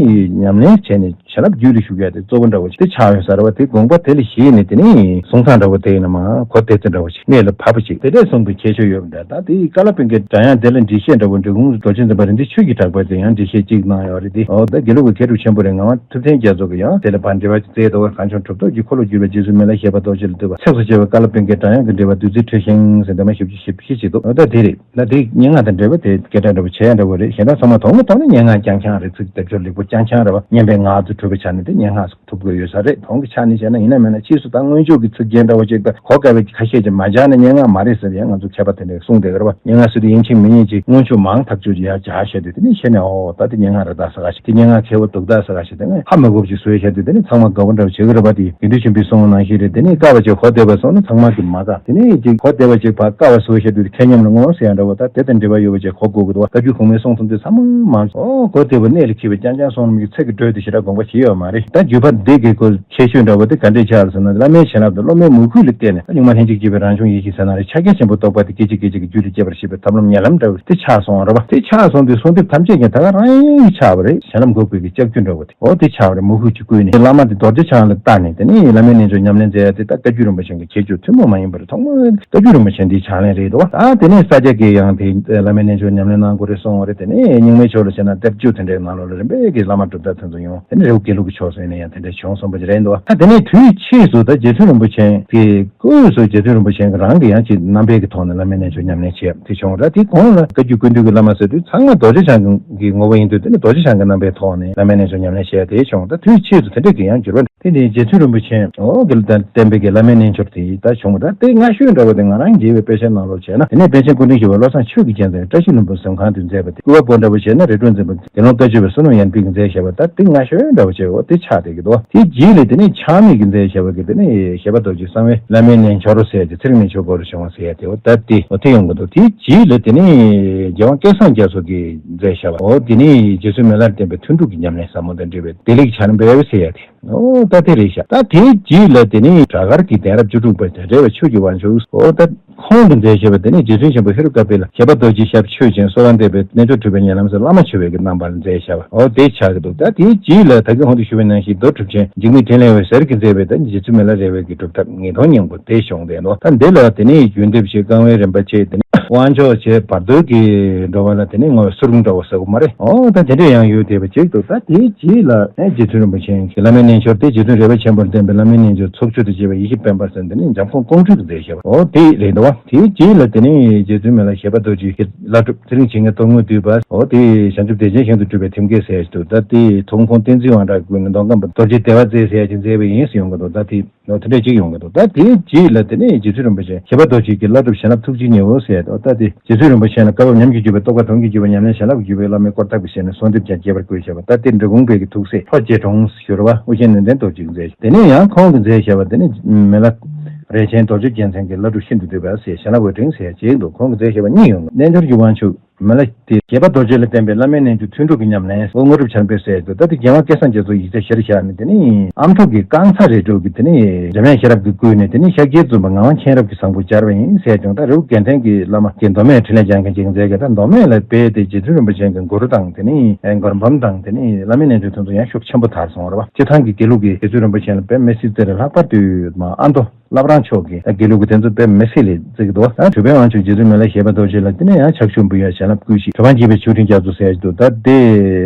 ཉམས་ལེན་བྱས་ནས། བྱིན་རླབས་རྒྱུད་ལ་ཞུགས་ཡ་དེ་གཙོ་བོ་འདྲ་བོ་ཅིག་དེ་ཆགས་ཡོད་ས་རེད་བ། དེ་དགོངས་པ་དེ་ལ་གཞིགས་ནས་དེ་ནས་གསུང་སྟངས་འདྲ་བོ་དེ་ཡིན་ན་མ་གོ་དེ་ཚོ་འདྲ་བོ་ཅིག་གནད་ལ་བབས་པ་ཅིག་དེ་འདྲས་གསུངས་པའི་ཁྱད་ཆོས་ཡོད་པ་འདྲ། ད་དེ་ཀ་ལ་པིང་ཀའི་སྒྲ་དབྱངས་དེ་ལ་འགྲེལ་བཤད་འདྲ་བོ་འབྲི་གུང་རྡོ་རྗེ་འཛིན་པ་རིན་ཆེན་ཆོས་ཀྱི་གྲགས་པས་དེ་ཡང་འགྲེལ་བཤད་ཅིག་གནང་ཡོད་རེད་དེ། འོ་ད་དགེ་ལུགས་ཀྱི་མཁས་གྲུབ་ཆེན་པོ་རེད། ངག་དབང་ཐུབ་བསྟན་རྒྱ་མཚོ་གིས་ཡང་དེ་ལ་ཕར་འགྲེལ་པ་ཅིག་མཛད་འདུག་བ། གངས་ལྗོངས་གྲུབ་ཐོབ་ཀྱི་འཁོར་ལོ་བསྒྱུར་བའི་རྗེ་བཙུན་མི་ལ་བཞད་པ་རྡོ་རྗེ་ལ་འདུད་པ་ཚེགས་སུ་བཅད་པའི་ཀ་ལ་པིང་ཀའི་སྒྲ་དབྱངས་ཀྱི་འགྲེལ་པ་བདུད་རྩིའི་ཁྲི་ཤིང་ཟེར་འདི་མ་བཞི་བཅུ་ཞེ་བཞི་ཅིག་འདུག་འོ་ད་དེ་རེད། ད་དེ་སྙན་ངག་དང་འབྲེལ་བ་དེ་སྐད་གྲགས་འདྲ་བོ་བྱས་འདྲ་བོ་རེད། གཞན་དག་ཚང་མ་དོན་དངོས་ཐོག་ནས་སྙན་ངག་རྐྱང་རྐྱང་རེད། ཚིག་སྡེབ་སྦྱོར་ལེགས་པོ་རྐྱང་རྐྱང་རེད་བ། སྙན་པའི་ངག་ཏུ་གྲུབ་པའི་ཆ་ནས་དེ་སྙན་ངག་ཐུབ་དགོས་ཡོད་ས་རེད། དོན་གྱི་ཆ་ནས་བཤད་ན་ཡིན་ན་མིན་ན་ཕྱིས་སུ་ད་སྔོན་འཇུག་གི་ཚིག་རྒྱན་འདྲ་བོ་ཅིག་དང་གོ་དཀའ་བའི་ཁ་ཤས་ཅིག་མ་སྦྱར་ན་སྙན་ངག་མ་རེད་ཟེར་ཡང་ང་ཚོ་མཁས་པ་དེ་འདྲས་གསུངས་བསྡད་ཀྱི་རེད་བ། སྙན་ངག་ཟེར་དུས་ཡིན་གཅིག་མིན་གཉིས་ཅིག་སྔོན་འཇུག་མང་ཐག་ཆོད་ཅིག་ཡར་སྦྱར་བཤད་དུས་དེ་ནས་ཤེས་ནས་ཨོ་ད་དེ་སྙན་ངག་རེད་ད་ཟེར་ག་ཞིག་དེ་སྙན་ངག་མཁས་པོ་འདུག་ད་ཟེར་ག་ཞིག་དེ་ནས་ཧ་མ་གོ་བ་ཅིག་བཟོས་བཤད་དུས་དེ་ནས་ཚང་མ་དགའ་པོ་འདྲ་བོ་བྱེད་ཀྱི་རེད་བ། དེ་དགེ་འདུན་ཆེན་པོས་གསུངས་པ་ནང་བཞིན་རེད། དེ་ནས་དཀའ་བ་ཅིག་གོ་བདེ་བ་སོང་ན་ཚང་མ་གིས་མ་དགའ། དེ་ནས་ཅིག་གོ་བདེ་བ་ཅིག་ཕར་དཀའ་བ་བཟོས་བཤད་དུས་དེ་མཁས་མཉམ་ལ་ངོ་ཟེར་ཡ་འདྲ་བོ་ད་དེ་དང་འབྲེལ་བ་ཡོད་པ་ཅིག་གོ་དགོས་ཀྱི་འདུག་བ། བཀའ་བརྒྱུད་གོང་མའི་གསུང་ཐུང་དེ་ཚང་མ་མང་ཨོ་གོ་བདེ་བ་གནད་ལ་འཁེལ་བའི་རྐྱང་རྐྱང་གསུང་རྣམས་ཀྱི་ཚིག་གི་འགྲོས་དེ་ཞེ་དྲག་དགོངས་པ་བཞེས་ཡོད་མ་རེད། ད་བརྒྱུད་པ་འདི་གི་སྐོར་ཁྱད་ཆོས་འདྲ་བོ་དེ་ག་འདྲས་ཆགས་ལ་ཟེར་ན་བླ་མའི་བྱིན་རླབས་དང་སློབ་མའི་མོས་གུས་ལ་བརྟེན་ནས་གཉུག་མ་ལྷན་ཅིག་སྐྱེས་པའི་རང་བྱུང་ཡེ་ཤེས་ཟེར་ན་རེད། ཕྱག་རྒྱ་ཆེན་པོ་རྟོགས་པ་དེ་སྐད་ཅིག་སྐད་ཅིག་གི་རྒྱུད་ལ་སྐྱེ་བར་བྱེད་པའི་ཐབས་ལམ་ཉེ་ལམ་འདྲ་བོ་དེ་ཆགས་སོང་བ་རེད་བ། དེ་ཆགས་སོང་དུས་གསོལ་འདེབས་ཐམས་ཅད་ཀྱང་ད་ག་རང་ཡིན་ཆགས་པ་རེད། བྱིན་རླབས་འགུགས་པའི་གི་ལྕགས་ཀྱུ་འདྲ་བོ་དེ་འོ་དེ་ཆགས་པ་རེད། མོས་གུས་ཀྱིས་བསྐུལ་ནས་བླ་མ་དེ་རྡོ་རྗེ་འཆང་ལ་བལྟ་ནས་དེ་ནས་བླ་མའི་རྣལ་འབྱོར་ཉམས་ལེན་མཛད་ཡ་དེ་ད་བཀའ་བརྒྱུད་རིན་པོ་ཆེ་གི་ཁྱད་ཆོས་ཐུན་མོང་མ་ཡིན་པ་རེད། ཐོག་མར་བཀའ་བརྒྱུད་རིན་པོ་ཆེ་འདིའི་ཕྱག་ལེན་རེད་དོ། ད་དེ་ནས་ས་སྐྱ་གིས་ཡང་དེ་བླ་མའི་རྣལ་འབྱོར་ཉམས་ལེན་གནང་དགོས་རེད་གསུངས་པ་རེད། དེ་ནས་རྙིང་མའི་ཕྱོགས་ལ་བྱས་ན་གཏེར་བཅུ་དེ་འདྲའི་ནང་ལོགས་ལ་རིམ་པས་ཀྱི་བླ་མ་གྲུབ་མཐའ་དེ་ཚོ་ཡོང་། དེ་ནས་རེ་ དགེ་ལུགས་ཀྱི་ཕྱོགས་སུ་ཡིན་ན་ཡང་དེ་འདྲ་བྱུང་སོང་བ་ཅིག་རེད་འདུག་ད་དེ་ནས་དུས་ཕྱིས་སུ་ད་རྗེ་བཙུན་རིན་པོ་ཆེ་གི་སྐུ་སུ་རྗེ་བཙུན་རིན་པོ་ཆེ་གི་རང་གི་ཡང་ཅིག་རྣམ་པའི་གི་ཐོག་ནས་བླ་མའི་རྣལ་འབྱོར་ཉམས་ལེན་བྱས་དེ་བྱུང་བ་ད་དེ་གོང་ལ་བཀའ་བརྒྱུད་ཀུན་འདུས་ཀྱི་བླ་མ་ཟེར་དུས་ཚང་མ་རྡོ་རྗེ་འཆང་གི་ངོ་བོ་ཡིན་དུས་དེ་ནི་རྡོ་རྗེ་འཆང་གི་རྣམ་པའི་ཐོག་ནས་བླ་མའི་རྣལ་འབྱོར་ཉམས་ལེན་བྱས་དེ་བྱུང་ད་དུས་ཕྱིས་སུ་དེ་འདྲ་གི་ཡང་འགྱུར་བ། དེ་ནས་རྗེ་བཙུན་རིན་པོ་ཆེ་འོ་དེ་ལ་བརྟེན་པའི་གི་བླ་མའི་རྣལ་འབྱོར་དེ་ད་བྱུང་བ་ད་དེ་སྔ་ཤོས་འདྲ་བ་དེ་ང་རང་རྒྱས་པའི་དཔེ་ཆ་ནང་ལོགས་བྱས་ན་དེ་ནས་པཎ་ཆེན་སྐུ་ཕྲེང་བཞི་པ་བློ་བཟང་ཆོས་ཀྱི་རྒྱལ་མཚན་བཀྲ་ཤིས་ལྷུན་པོ་གཟིམ་ཁང་དུ་མཛད་པ་དེ་སྐུ་པར་པོ་འདྲ་བོ་བྱས་ན་རི་ཁྲོད་འཛིན་པ་དགེ་སློང་བཀའ་བརྒྱུད་པའི་བསོད་ནམས་ཡར་འཕེལ་གྱིས་མཛད་བཞག་པ་ད་དེ་སྔ་ཤོས་འདྲ་བོ་བྱས་འོ་དེ་ཆགས་བསྡད་ཀྱི་འདུག་དེ་རྗེས་ལ་དེ་ནས་ཆགས་མེད་ཀྱིས་མཛད་བཞག་པ་གི་དེ་ནས་བཞད་པ་རྡོ་རྗེ་གསང་བའི་བླ་མའི་རྣལ་འབྱོར་ཟེར་ཏེ་ཚེ་རིང་མའི་ཆོས་སྐོར་བྱུང་བ་ཟེར་ཏེ་འོ་ད་དེ་འོ་དེ་ཡོང་གི་འདུག་དེ་རྗེས་ལ་དེ་ནས་རྒྱལ་དབང་སྐལ་བཟང་རྒྱ་མཚོ་གིས་མཛད་བཞག་པ་འོ་དེ་ནས་རྗེ་བཙུན་མི་ལར་བརྟེན་པའི་ཐུན་དྲུག་གི་ཉམས་ལེན་ཟབ་མོ་དང་འབྲེལ་བའི་བདེ་ལེགས་བྱམས་པའི་ཟེར་ཡ་དེ། ཨོ་ད་དེ་རེད་ཤག་ད་དེའི་རྗེས་ལ་དེ་ནི་བྲག་དཀར་གྱི་གདན་རབས་བཅུ་དྲུག་པ་དང་འབྲེལ་བའི་ཆོས་ཀྱི་དབང་ཕྱུག་ཨོ་ད་ཁོང་གིས་མཛད་བཞག་པ་དེ་ནི་རྗེ་བཙུན་ཆེན་པོ་ཧེ་རུ་ཀ་པི་ལ་བཞད་པ་རྡོ་རྗེའི་ཞབས་ཆོས་ཅན་གསོལ་བ་འདེབས་པའི་རྣལ་འབྱོར་སྒྲུབ་པའི་ཉེ་ལམ་ཟེར་བླ་མ་མཆོད་པའི་གི་རྣམ་པར་མཛད་བཞག་པ་ཨོ་དེ་ཆགས་ཀྱི་འདུག་ད་དེའི་རྗེས་ལ་ད་གིན་ཧོན་དུ་ཞུ་བའི་ནང་བཞིན་རྡོ་གྲུབ་ཆེན་འཇིགས་མེད་འཕྲིན་ལས་འོད་ཟེར་གྱིས་མཛད་པའི་ད་རྗེ་བཙུན་མི་ལ་རས་པའི་གི་སྒྲུབ་ཐབས་ངེས་དོན་སྙིང་པོ་དེ་བྱུང་བསྡད་འདུག་ད་འདི་ལ་དེ་ནི་བརྒྱུད་འདེབས་ཞེས་རྐང་པའི་རིམ་པ་བཅས་དེ་ནི་དབང་ཆོག་བྱས་བར་དོའི་གི་འགྲོ་བ་ལ་དེ་ནི་ངོ་བོ་གསུར་བུམ་འདྲ་བོ་ཟེར་གོ་མ་རེད། ཨོ་ད་དེ་འདྲ་ཡང་ཡོད་བསྡད་པ་ཅིག་འདུག་ད་དེའི་རྗེས་ལ་ཨེ་རྗེ་བཙུན་རིན་པོ་ཆེ་གི་བླ་མའི་རྣལ་འབྱོར་དེ་རྗེ་བཙུན་རས་པ་ཆེན་པོར་བསྟེན་པའི་བླ་མའི་རྣལ་འབྱོར་ཚོགས་ཆོས་དང་བཅས་པ་ཡེ་ཤེས་དཔལ་འབར་ཟེར་དེ་ནི་འཇམ་མགོན་ཀོང་སྤྲུལ་གྱིས་མཛད་བཞག་པ་ཨོ་དེ་རེད་འདུག་བ། དེའི་རྗེས་ལ་དེ་ནི་རྗེ་བཙུན་མི་ལ་བཞད་པ་རྡོ་རྗེ་གི་བླ་སྒྲུབ་ཚེ་རིང་བྱེད་མཁན་གཏོར་བསྔོས་བསྡུས་པ་ཨོ་དེ་བྱང་ཆུབ་བདེ་ཆེན་ཞིང་དུ་སྒྲུབ་པའི་ཐེམ་སྐས་ཟེར་ཞིག་འདུག་ད་དེ་ཐུགས་དགོངས་བསྟན་འཛིན་དབང་དྲག་གི་སྒོ་ནས་མདོ་ཁམས་པ་རྡོ་རྗེ་བདེ་བ་རྩེ་ཟེར་ཡ་ཅིག་མཛད་པ་ཡིན་ཟེར་ཡོང་གི་འདུག་ད་དེ་ནོ་དེ་འདྲས་ཅིག་ཡོང་གི་འདུག་ད་དེའི་རྗེས་ལ་དེ་ནས་རྗེ་བཙུན་རིན་པོ་ཆེ་བཞད་པ་རྡོ་རྗེ་གི་བླ་སྒྲུབ་བྱིན་རླབས་ཐུགས་རྗེའི་ཉི་འོད་ཟེར་ཡ་འདུག་ད་དེ་རྗེ་བཙུན་རིན་པོ་ཆེ་ལ་བཀའ་བབས་ཉམས་ཀྱི་བརྒྱུད་པའི་རྟོགས་པ་དོན་གྱི་བརྒྱུད་པ་ཉམས་ལེན་བྱིན་རླབས་ཀྱི་བརྒྱུད་པའི་བླ་མའི་བསྐོར་ཐབས་ཀྱི་ཞལ་ནས་གསོལ་འདེབས་ཀྱང་རྒྱས་པར་བཀོད་བཞག་པ་ད་དེ་འབྲི་གུང་པའི་གི་ཐུགས་སྲས་ལྷོ་རྗེ་གྲོང་ཞུ་ར་བ་ཨོ་རྒྱན་ནན་ཏན་རྡོ་རྗེ་གིས་མཛད་ཅིང་དེ་ནས་ཡང་ཁོང་གིས་མཛད་བཞག་པ་དེ་ནི་མི་ལ་རས་ཆེན་རྡོ་རྗེ་རྒྱལ་མཚན་གྱི་བླ་སྒྲུབ་ཤིན་ཏུ་བསྡུས་པ་ཟེར་བྱིན་རླབས་འོད་ཕྲེང་ཟེར་ཅིག་འདུག་ཁོང་གིས་མཛད་བཞག་པ་གཉིས་ཡོང་གི་རྣལ་འབྱོར་གྱི་དབང་ཕྱུག་མི་ལ་དེ་བཞད་པ་རྡོ་རྗེ་ལ་བརྟེན་པའི་བླ་མའི་རྣལ་འབྱོར་ཐུན་དྲུག་གི་ཉམས་ལེན་ཨོ་དངོས་གྲུབ་བྱམས་པའི་སྲས་དུ་ད་དེ་རྒྱལ་དབང་སྐལ་བཟང་རྒྱ་མཚོ་ཡིག་ཆ་གཞིར་བཞག་ནས་དེ་ནི་ཨ་མདོ་གི་རྐང་ཚ་རི་དྲུག་གི་དེ་ནི་འཇམ་དབྱངས་ཤེས་རབ་ཀྱིས་བསྐུལ་ནས་དེ་ནི་ཤཱཀྱའི་བཙུན་པ་ངག་དབང་མཁྱེན་རབ་ཀྱི་བཟང་པོ་སྦྱར་བ་ཡིན་ཟེར་ཀྱང་ད་རི་བོ་དགེ་ལྡན་གྱི་བླ་མ་གི་མདོ་སྨད་འཕྲིན་ལས་སྦྱང་མཁན་ཅིག་མཛད་ཀྱང་ད་མདོ་སྨད་ལ་སྦས་ཏེ་རྗེ་བཙུན་རིན་པོ་ཆེ་གི་གུ་རུ་དང་དེ་ནི་གུར་འབུམ་དང་དེ་ནི་བླ་མའི་རྣལ་འབྱོར་ཐུན་ཚོགས་ཡང་ཤུགས་ཆེན་པོ་དར་སོང་བ་རེད་བ། སྤྱིར་བཏང་གི་དགེ་ལུགས་ཀྱི་རྗེ་བཙུན་རིན་པོ་ཆེ་ལ་དཔེ་མི་སྲིད་དེ་རེད། ལྷག་པར་དུ་མ་ཨ་མདོ། བླ་བྲང་ཕྱོགས་ཀྱི་དགེ་ལུགས་ཀྱི་དེ་ཚོ་དཔེ་མི་སྲིད་ལས་བརྩི་གི་འདུག་ད་གྲུབ་པའི་དབང་ཕྱུག་རྗེ་བཙུན་མི་ལ་བཞད་པ་རྡོ་རྗེ་ལ་དེ་ནས་ཡང་ཕྱག་ཞུ་འབུལ་ཡ་བྱིན་རླབས་བསྐུལ་ཞིང་གྲུབ་པ་འཇིགས་པའི་ཆོས་སྤྲིན་རྒྱ་མཚོ་ཟེར་ཡ་ཞིག་འདུག་ད་དེ་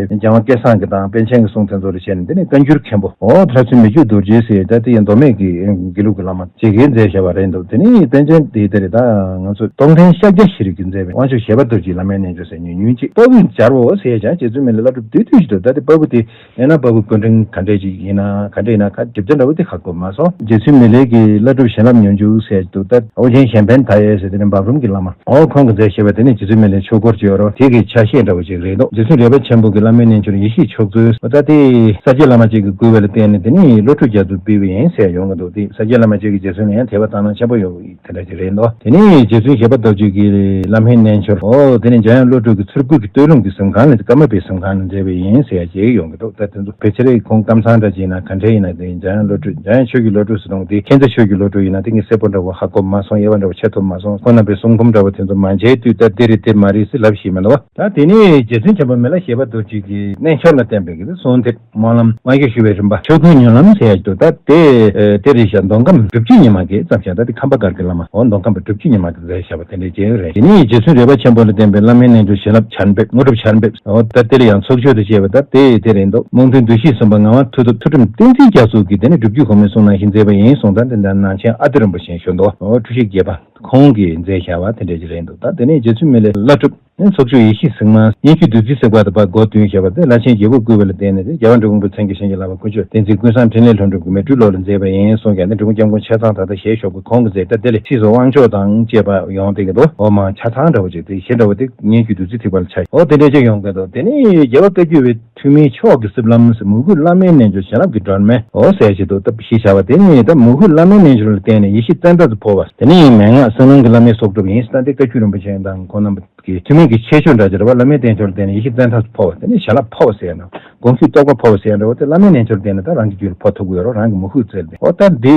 རྒྱལ་དབང་སྐལ་བཟང་གི་དང་པཎ་ཆེན་གྱི་གསུང་དེ་ཚོ་ལ་བྱས་ནས་དེ་ནས་བཀའ་འགྱུར་མཁན་པོ་ཨོ་ལྷ་བཙུན་མི་བསྐྱོད་རྡོ་རྗེ་ཟེར་ད་དེ་ཡང་མདོ་སྨད་ཀྱི་དགེ་ལུགས་ཀྱི་བླ་མ་ཅིག་གིས་མཛད་བཞག་པ་རེད་འདུག་དེ་ནས་པཎ་ཆེན་དེ་དེ་རེད། ད་ང་ཚོ་སྟོང་ཐུན་ཤཱཀྱ་ཤྲཱི་གིས་མཛད་པའི་དབང་ཕྱུག་བཞད་པ་རྡོ་རྗེའི་བླ་མའི་རྣལ་འབྱོར་ཟེར་ཉུང་ཉུང་ཅིག་དཔའ་བོས་སྦྱར་བའོ་ཟེར་ཡ་ཅང་རྗེ་བཙུན་མི་ལ་བླ་སྒྲུབ་བསྡུས་བསྡུས་ཤིག་འདུག་ད་དེ་དཔའ་བོ་དེ། ཡང་ན་དཔའ་བོ་སྐུ་ཕྲེང་ག་འདྲས་ཅིག་ཡིན་ན་ག་འདྲས་ཡིན་ན་ཁ་འགྲིབ་ཆ་འདྲ་བོ་དེ་ཧ་གོ་མ་སོང་། རྗེ་བཙུན་མི་ལའི་གི་བླ་སྒྲུབ་བྱིན་རླབས་མྱུར་འཇུག་ཟེར་འདུག་ད་ཨོ་རྒྱན་གཞན་ཕན་མཐའ་ཡས་ཟེར་དེ་ནི་འབའ་རོམ་གྱི་བླ་མ་ཨོ་ཁོང་གིས་མཛད་བཞག་པ་དེ་ནི་རྗེ་བཙུན་མི་ལའི་ཆོས་སྐོར་ཅིག་ཡོད་རེད། དེ་གི་ཆ་ཤས་འདྲ་བོ་ཅིག་རེད་འདུག་རྗེ་བཙུན་རས་པ་ཆེན་པོ་གི་བླ་མའི་རྣལ་འབྱོར་ཡེ་ཤེས་མཆོག་སྩོལ་ད་དེ་ས་སྐྱ་བླ་མ་ཅིག་གིས་བསྐུལ་བ་ལ་བརྟེན་ནས་དེ་ནི་བློ་གྲོས་རྒྱ་མཚོས་བསྐུལ་བ་ཡིན་ཟེར་ཡོང་གི་འདུག་དེ་ས་སྐྱ་བླ་མ་ཅིག་གིས་རྗེ་བཙུན་ལ་ཡང་དད་པ་དག་སྣང་ཆེན་པོ་ཡོད། དེ་འདྲ་ཞིག་རེད་འདུག་དེ་ནས་རྗེ་བཙུན་བཞད་པ་རྡོ་རྗེ་གི་བླ་མའི་རྣལ་འབྱོར་ཨོ་དེ་ནས་འཇམ་དབྱངས་བློ་གྲོས་ཀྱི་ཚུར་བསྐུལ་གྱི་སྟོད་ལུང་གི་གཟིམ་ཁང་ནས་ཀརྨ་པའི་གཟིམ་ཁང་ནས་མཛད་པ་ཡིན་ཟེར་ཡ་ཅིག་ཡོང་གི་འདུག་ད་དེ་ཚོ་ཕལ་ཆེར་ཁོང་ཀམ་ཚང་འདྲ་ཅིག་ཡིན་ན་ག་འདྲ་ཡིན་ན་དེ་འཇམ་དབྱངས་བློ་གྲོས་འཇམ་དབྱངས་ཆོས་ཀྱི་བློ་གྲོས་ཟེར་རུང་དེ་མཁྱེན་བརྩེ་ཆོས་ཀྱི་བློ་གྲོས་ཡིན་ན་དེ་ངས་གསལ་པོ་འདྲ་བོ་ཧ་གོ་མ་སོང་། དབྱེ་བ་འདྲ་བོ་ཕྱེ་ཐུབ་མ་སོང་། ཁོང་རྣམ་པའི་གསུང་འབུམ་འདྲ་བོ་དེ་ཚོ་མ་མཇལ་དུས་ད་དེ་རེད་དེ་མ་རེད་ཟེར་ལབ་ཤེས་མི་འདུག་ད་དེ་ནས་རྗེ་བཙུན་ཆེན་པོ་མི་ལ་བཞད་པ་རྡོ་རྗེ་གི་རྣལ་འབྱོར་ལ་བརྟེན་པའི་གི་གསོལ་འདེབས་སྨོན་ལམ་དབང་གིས་ཞུ་བའི་རིམ་པ་ཆོས་སྐུའི་ཉམས་ལེན་ཟེར་ཡ་ཅིག་འདུག་ད་དེ་དེ་རེད་ཤག་མདོ་ཁམས་སྒྲུབ་བརྒྱུད་ཉི་མ་གིས་བརྩམས་ཤག་ད་དེ་ཁམས་པ་སྒར་གྱི་བླ་མ་འོ་མདོ་ཁམས་པ་སྒྲུབ་བརྒྱུད་ཉི་མ་གིས་མཛད་བཞག་པ་དེ་འདྲའི་ཅིག་རེད། དེ་ནས་རྗེ་བཙུན་རས་པ་ཆེན་པོ་ལ་བརྟེན་པའི་བླ་མའི་རྣལ་འབྱོར་བྱིན་རླབས་ཆར་འབེབས་དངོས་གྲུབ་ཆར་འབེབས་འོ་ད་དེ་ལ་ཡང་ཚོགས་མཆོད་དུ་བཅས་པ་ད་དེ་དེ་རེད་འདུག་རྨོངས་དོན་བདུད་བཞིའི་སྲུང་པ་ངག་དབང་མཐུ་སྟོབས་ཐུགས་ཁྲིམས་བསྟན་འཛིན་རྒྱ་མཚོ་གིས་དེ་ནས་སྒྲུབ་བརྒྱུད་གོང་མའི་གསུང་ནང་བཞིན་མཛད་པ་ཡིན་གསུངས། ད་དེ་འདྲ་ནང་ཆེན་ཨ་ཏི་རིན་པོ་ཆེ་ཞུ་འདུག་འོ་འཁྲུལ་ཞིག་བརྒྱད་པ། ཁོང་གིས་མཛད་བཞག་པ་དེ་འདྲ་ཞིག་རེད་འདུག་ད་དེ་ནས་རྗེ་བཙུན་མི་ལའི་བླ་སྒྲུབ་ནི་ཚོགས་མཆོག་ཡེ་ཤེས་གཟིགས་མ་སྙན་བརྒྱུད་བདུད་རྩིའི་གཟིགས་པ་དང་པ་སྒོ་བསྟུན་བཞག་པ་དེ་བླ་ཆེན་རྒྱལ་པོས་བསྐུལ་བ་ལ་བརྟེན་ནས་དེ་རྒྱལ་བ་འབྲི་གུང་པ་མཚན་བརྒྱད་བྱིན་གྱིས་བརླབས་པ་དཀོན་མཆོག་བསྟན་འཛིན་ཀུན་བཟང་འཕྲིན་ལས་ལྷུན་གྲུབ་ཀྱིས་མེ་སྤྲུལ་ལོ་ལ་མཛད་པ་ཡིན་གསུངས་ཀྱང་དེ་འབྲི་གུང་སྐྱབས་མགོན་ཆེ་ཚང་ད་ལྟ་ཞལ་བཞུགས་པའི་ཁོང་གིས་མཛད་ད་དེ་ལས་ཕྱིས་སུ་དབང་ཆོག་དང་བཅས་པ་ཡོང་བསྡད་ཀྱི་འདུག་འོ་མ་ཆ་ཚང་འདྲ་བོ་ཅིག་དེ་གཞན་འདྲ་བོ་དེ་སྙན་བརྒྱུད་བདུད་རྩིའི་ཐེག་པ་ལ་ཆ་འོ་དེ་འདྲ་ཅིག་ཡོང་གི་འདུག་དེ་ནས་རྒྱལ་བ་བཀའ་བརྒྱུད་པའི་ཐུན་མིན་མཆོག་གི་རྩིབ་ལམ་ཟེར་མོས་གུས་བླ་མའི་རྣལ་འབྱོར་བྱིན་རླབས་ཀྱི་སྒྲོན་མེ་འོ་ཟེར་ཞིག་འདུག་ད་ཞེས་བྱ་བ་དེ་ནི་ད་མོས་གུས་བླ་མའི་རྣལ་འབྱོར་ལ་བརྟེན་ནས་ཡེ་ཤེས་བཙན་ཐབས་སུ་འཕོ་བ་དེ་ནི་མན་ངག་སེམས་སྣང་གི་བླ་མའི་གསོག་སྒྲུབ་ཡིན། ད་འདི་བཀའ་བརྒྱུད་རིན་པོ་ཆེ་དང་ཁོང་རྣམ་པ་གི་ཐུན་མིན་གྱི་ཁྱད་ཆོས་འདྲ་ཅིག་རེད་བ། བླ་མའི་རྣལ་འབྱོར་ལ་བརྟེན་ནས་ཡེ་ཤེས་བཙན་ཐབས་སུ་འཕོ་བ་དེ་ནི་བྱིན་རླབས་འཕོ་བ་ཟེར་ཡ་འདྲ་དགོངས་ཞུའི་རྟོགས་པ་འཕོ་བ་ཟེར་ཡ་འདྲ་བོ་དེ་བླ་མའི་རྣལ་འབྱོར་ལ་བརྟེན་ནས་ད་རང་གི་རྒྱུད་ལ་འཕོ་ཐུབ་ཀྱི་ཡོད་རེད། རང་གི་མོས་གུས་རྩལ་ཏེ་འོ་ད་འདི་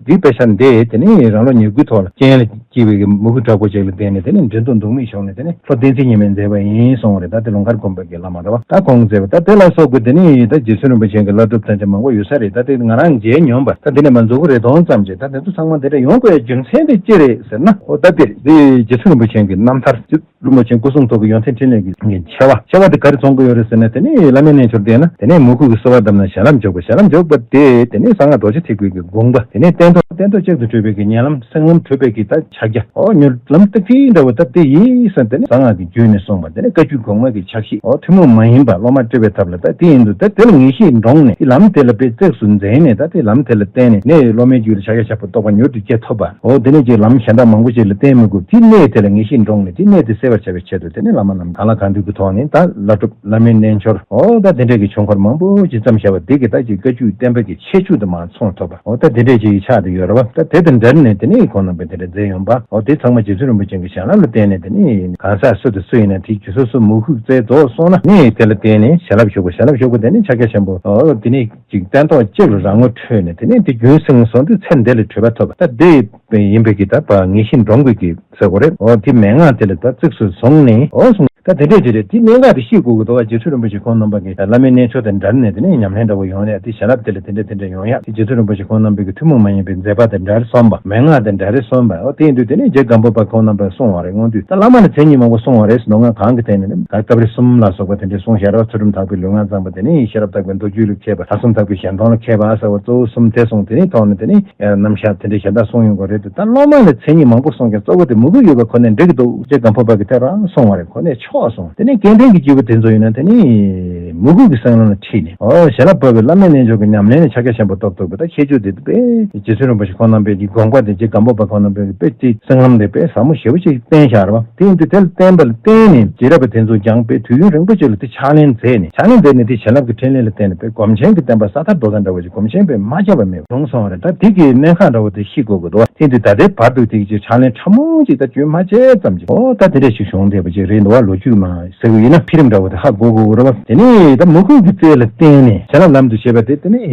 འདི་དཔེ་ཆ་འདི་དེ་ནི་རང་ལོ་ཉེར་དགུའི་ཐོག་ལ་རྐྱེན་ལ་སྐྱེས་པའི་གི་མོས་གུས་དྲག་པོ་ཅིག་ལ་བརྟེན་ནས་དེ་ནི་འགྲན་བསྡུར་འདུག་མི་བྱུང་ནས་དེ་ནི་ལྷོ་བསྟན་འཛིན་ཉི་མས་མཛད་པ་ཡིན་གསུངས་པ་རེད། ད་དེ་ལུང་དཀར་དགོན་པ་གི་བླ་མ་རེད་བ། ད་ཁོང་མཛད་པ་ད་དེ་ལ་སོགས་པའི་དེ་ནི་ད་རྗེ་བཙུན་རིན་པོ་ཆེ་གི་བླ་སྒྲུབ་ཐམས་ཅད་མང་པོ་ཡོད་ས་རེད། ད་དེ་ང་རང་མཇལ་མྱོང་པ་ད་དེ་ནི་མ་མཛུ་གུ་རེ་སྟོང་ཙམ་ཅིག་ད་དེ་ཚོ་ཚང་མ་དེ་འདྲ་ཡོང་དགོས་ཡ་རྒྱུ་མཚན་དེ་ཅི་རེད་ཟེར་ན་འོ་ད་དེ་རེད། དེ་རྗེ་བཙུན་རིན་པོ་ཆེ་གི་རྣམ་ཐར་ཅིག་ལུང་ ལོ་ཆེན་སྐུ་གསུང་ཐུགས་ཀྱི་ཡོན་ཏན་ཕྲིན་ལས་ཀྱི་ཆེ་བ། ཆེ་བ་དེ་ག་རེ་མཚོན་གྱི་ཡོད་རེད་ཟེར་ན། དེ་ནས་བླ་མའི་རྣལ་འབྱོར་བསྟན་ན། དེ་ནས་མོས་གུས་ཀྱི་གསོལ་བ་བཏབ་ན་ཞལ་ལག་འཇོག་པ། ཞལ་ལག་འཇོག་པ་དེ་དེ་ནས་གསང་སྔགས་རྡོ་རྗེ་ཐེག་པའི་གི་དགོངས་པ། དེ་ནས་སྟན་ཐོག་སྟན་ཐོག་གཅིག་ཏུ་གྲུབ་པའི་གི་ཉེ་ལམ་སེང་ལམ་གྲུབ་པའི་གི་ད་ཕྱག་རྒྱ། འོ་མྱུར་ལམ་ཏིག་ཏིག་འདྲ་བོ་ད་དེ་ཡིན་ཟེར། དེ་ནས་གསང་སྔགས་ཀྱི་རྒྱུད་ནས་གསུངས་པ། དེ་ནས་བཀའ་བརྒྱུད་གོང་མ་གི་ཕྱག་བཞེས། འོ་ཐུན་མོང་མ་ཡིན་པ་སློབ་མ་སྤྲོད་པའི་ཐབས་ལ་ད་དེ་ཡིན་དུས། ད་དེ་ལ་ངེས་ཤེས་འདྲོངས་ནས། དེ་ལམ་དེ་ལ་དཔེ་གཙིགས་སུ་འཛིན་ནས། ད་དེ་ལམ་དེ་ལ་བརྟེན་ནས་ནས་སློབ་མའི་རྒྱུད་ལ་ཕྱག་རྒྱ་ཆེན་པོ་རྟོགས་པ་མྱུར་དུ་སྐྱེ་ཐུབ་པ། འོ་དེ་ནས་ཀྱི་ལམ་གཞན་དག་མང་པོ་ཞིག་ལ་བརྟེན་མི་དགོས། དེ་གནད་དེ་ལ་ངེས་ཤེས་འདྲོངས་ནས་དེ་གནད་དེ་སེལ་བར་བྱ་བའི་ཆེད་དུ། དེ་ནས་བླ་མ་རྣམས་གང་ལ་གང་འདུལ་གྱི་ཐོག་ནས་ད་བླ་སྒྲུབ་བླ་མའི་རྣལ་འབྱོར། འོ་ད་དེ་འདྲས་ཀྱི་ཆོས་འཁོར་མང་པོ་ཞིག་བརྩམས་བཞག་པ་དེ་གི་ད་ཀྱི་བཀའ་བརྒྱུད་བསྟན་པ་གི་ཁྱད་ཆོས་དེ་མར་མཚོན་ཐུབ་པ། འོ་ད་དེ་འདྲས་ཅིག་ཆགས་བསྡད་ཡོད་རེད་བ། ད་དེ་དང་འབྲེལ་ནས་དེ་ནས་ཁོང་རྣམ་པས་དེ་འདྲ་མཛད་ཡོང་པ། འོ་དེ་ཚང་མ་རྗེ་བཙུན་རིན་པོ་ཆེ་གི་ཞལ་སློབ་ལ་བརྟེན་ནས། དེ་ནས་གང་ཟག་སུ་དང་སུ་ཡིན་ན་དེ་རྒྱུད་སོ་སོ་མོས་གུས་བཙལ་རྫོགས་སོང་ན། ནས་དེ་ལ་བརྟེན་ནས་ཞལ་སློབ་ཞུ་དགོས། ཞལ་སློབ་ཞུ་དགོས། དེ་ནས་ཕྱག་རྒྱ་ཆེན་པོ། འོ་དེ་ནས་ཅིག་སྟན་ཐོག་གཅིག་ལ་རང་ངོ་འཕྲོད་ནས། དེ་ནས་དེ་རྒྱུན་བསྲིངས་སོང་དུས་ཚེ་འདི་ལ་གྲོལ་བ་ཐོབ་པ། ད་དེ་ཡིན་པའི་གི་ད་པ་ངེས་ཤེས་འདྲོངས་དགོས་ཀྱི་ཟེར་དགོས་རེད། འོ་དེ་མན་ངག་དེ་ལ་ད་གཙིགས་སུ་བཟུང་ནས། འོ་གསུངས། ད་དེ་འདྲས་དེ་རེད། དེ་གནད་འགག་དེ་ཤེས་དགོས་ཀྱི་འདུག་བ། རྗེ་བཙུན་རིན་པོ་ཆེ་ཁོང་རྣམ་པ་གིས་བླ་མའི་རྣལ་འབྱོར་དང་འབྲེལ་ནས་དེ་ནས་ཉམས་ལེན་འདྲ་བོ་ཡོང་ཡ། དེ་ཞལ་སློབ་དེ་ལ་དེ་འདྲས་དེ་འདྲས་ཡོང་ཡ། དེ་རྗེ་བཙུན་རིན་པོ་ཆེ་ཁོང་རྣམ་པའི་གི་ཐུན་མོང་མ་ཡིན་པའི་མཛད་པ་དང་འབྲེལ་སོང་བ། མན་ངག་དང་འབྲེལ་སོང་བ། འོ་དེ་ཡིན་དུས་དེ་ནས་རྗེ་སྒམ་པོ་པ་ཁོང་རྣམ་པས་གསུངས་པ་རེད། སྔོན་དུས་ད་བླ་མ་ལ་མཚན་ཉིད་མང་པོ་གསུངས་པ་རེད། མདོ་སྔགས་གང་གི་སྟེང་ནས་ནི། ད་སྐབས་རེ་གསུམ་ལ་སོགས་པ་དེ་འདྲས་གསུངས་བཞག་རེད་བ། ཚུལ་ཁྲིམས་དག་པའི་ལུས་ངག་གཙང་པ། དེ་ནས་ཤེས་རབ་དག་པའི་མདོ་རྒྱུད་ལ་མཁས་པ། ལྷག་བསམ་དག་པའི་གཞན་སྟོང་ལ་མཁས་པ་ཟེར་བ། གཙོ་བོ་གསུམ་དེ་གསུངས། དེ་ནས་ཐོག་ནས་དེ་ནས་རྣམ་གཞག་དེ་འདྲས་གཞན་དག་གསུངས་ཡོང་གི་རེད་དེ། ད་སློབ་མ་ལ་མཚན་ཉིད་མང་པོ་གསུངས་ཀྱང་གཙོ་བོ་དེ་མོས་གུས་ཡོད་པ་ཁོ་ནས་འགྲིག་གི་འདུག་རྗེ་སྒམ་པོ་པ་གིས་དེ་རང་གསུངས་པ་རེད། ཁོ་ནས་ཆོག་གསུངས། དེ་ནས་སྐལ་ལྡན་གྱི་སྐྱེས་བུ་དེ་ཚོ་ཡིན་ན་དེ་ནས་མོས་གུས་ཀྱི་སེམས་ལམ་ལ་ཁྲིད་ནས། འོ་ཞལ་སློབ་བབས་པའི་བླ་མའི་རྣལ་འབྱོར་གྱི་ཉམས་ལེན་ལ་ཕྱག་རྒྱ་ཆེན་པོ་ཐོབ་ཐུབ་པ། ད་ཁྱད་ཆོས་དེ་དཔེ་རྗེ་བཙུན་རིན་པོ་ཆེ་ཁོང་རྣམ་པའི་གི་དགོངས་པ་དེ། རྗེ་སྒམ་པོ་པ་ཁོང་རྣམ་པའི་གི་དཔེ་དེ་སེམས་ལམ་དེ་དཔེ་ཟབ་མོ་ཞེ་པོ་ཅིག་བསྟན་བཞག་རེད་བ། དེ་ཡིན་དུས་དེ་ལ་བརྟེན་པ་ལ་བརྟེན་ནས་རྗེས་རབས་པ་དེ་ཚོ་ཀྱང་དཔེ་དུས་ཡུན་རིང་པོ་ཅིག་ལ་དེ་ཕྱག་ལེན་མཛད་ནས། ཕྱག་ལེན་མཛད་ནས་དེ་བྱིན་རླབས་ཀྱི་ཕྲིན་ལས་ལ་བརྟེན་ནས་དཔེ་སྒོམ་ཆེན་གྱི་བསྟན་པ་ས་མཐར་རྡོ་ས་འདྲ་བོ་ཞིག་སྒོམ་ཆེན་དཔེ་མ་ཁྱབ་པ་མེད་པ་བྱུང་སོང་བ་རེད། ད་དེ་གི་གནད་འགག་འདྲ་བོ་དེ་ཤེས་དགོས་ཀྱི་འདུག་དེ་དུས་ད་ལྟའི་བར་དུ་དེ་གི་ཕྱག་ལེན་ཕྲ་མོ་ཅིག་ད་རྒྱུན་མ་ཆད་ཙམ་ཅིག་འོ་ད་དེ་འདྲ་ཞིག་བྱུང་བསྡད་པ་ཅིག་རེད་འདུག་བ། ལོ་རྒྱུས་མ་ཟེར་བ་ཡིན་ན་འཕེལ་རིམ་འདྲ་བོ་དེ་ཧ་གོ་དགོས་ཀྱི་རེད་བ། དེ་ནས་ད་མོས་གུས་ཀྱི་རྩལ་ལ་བརྟེན་ནས་བྱིན་རླབས་ལམ་དུ་བྱེད་པ་དེ། དེ་ནས་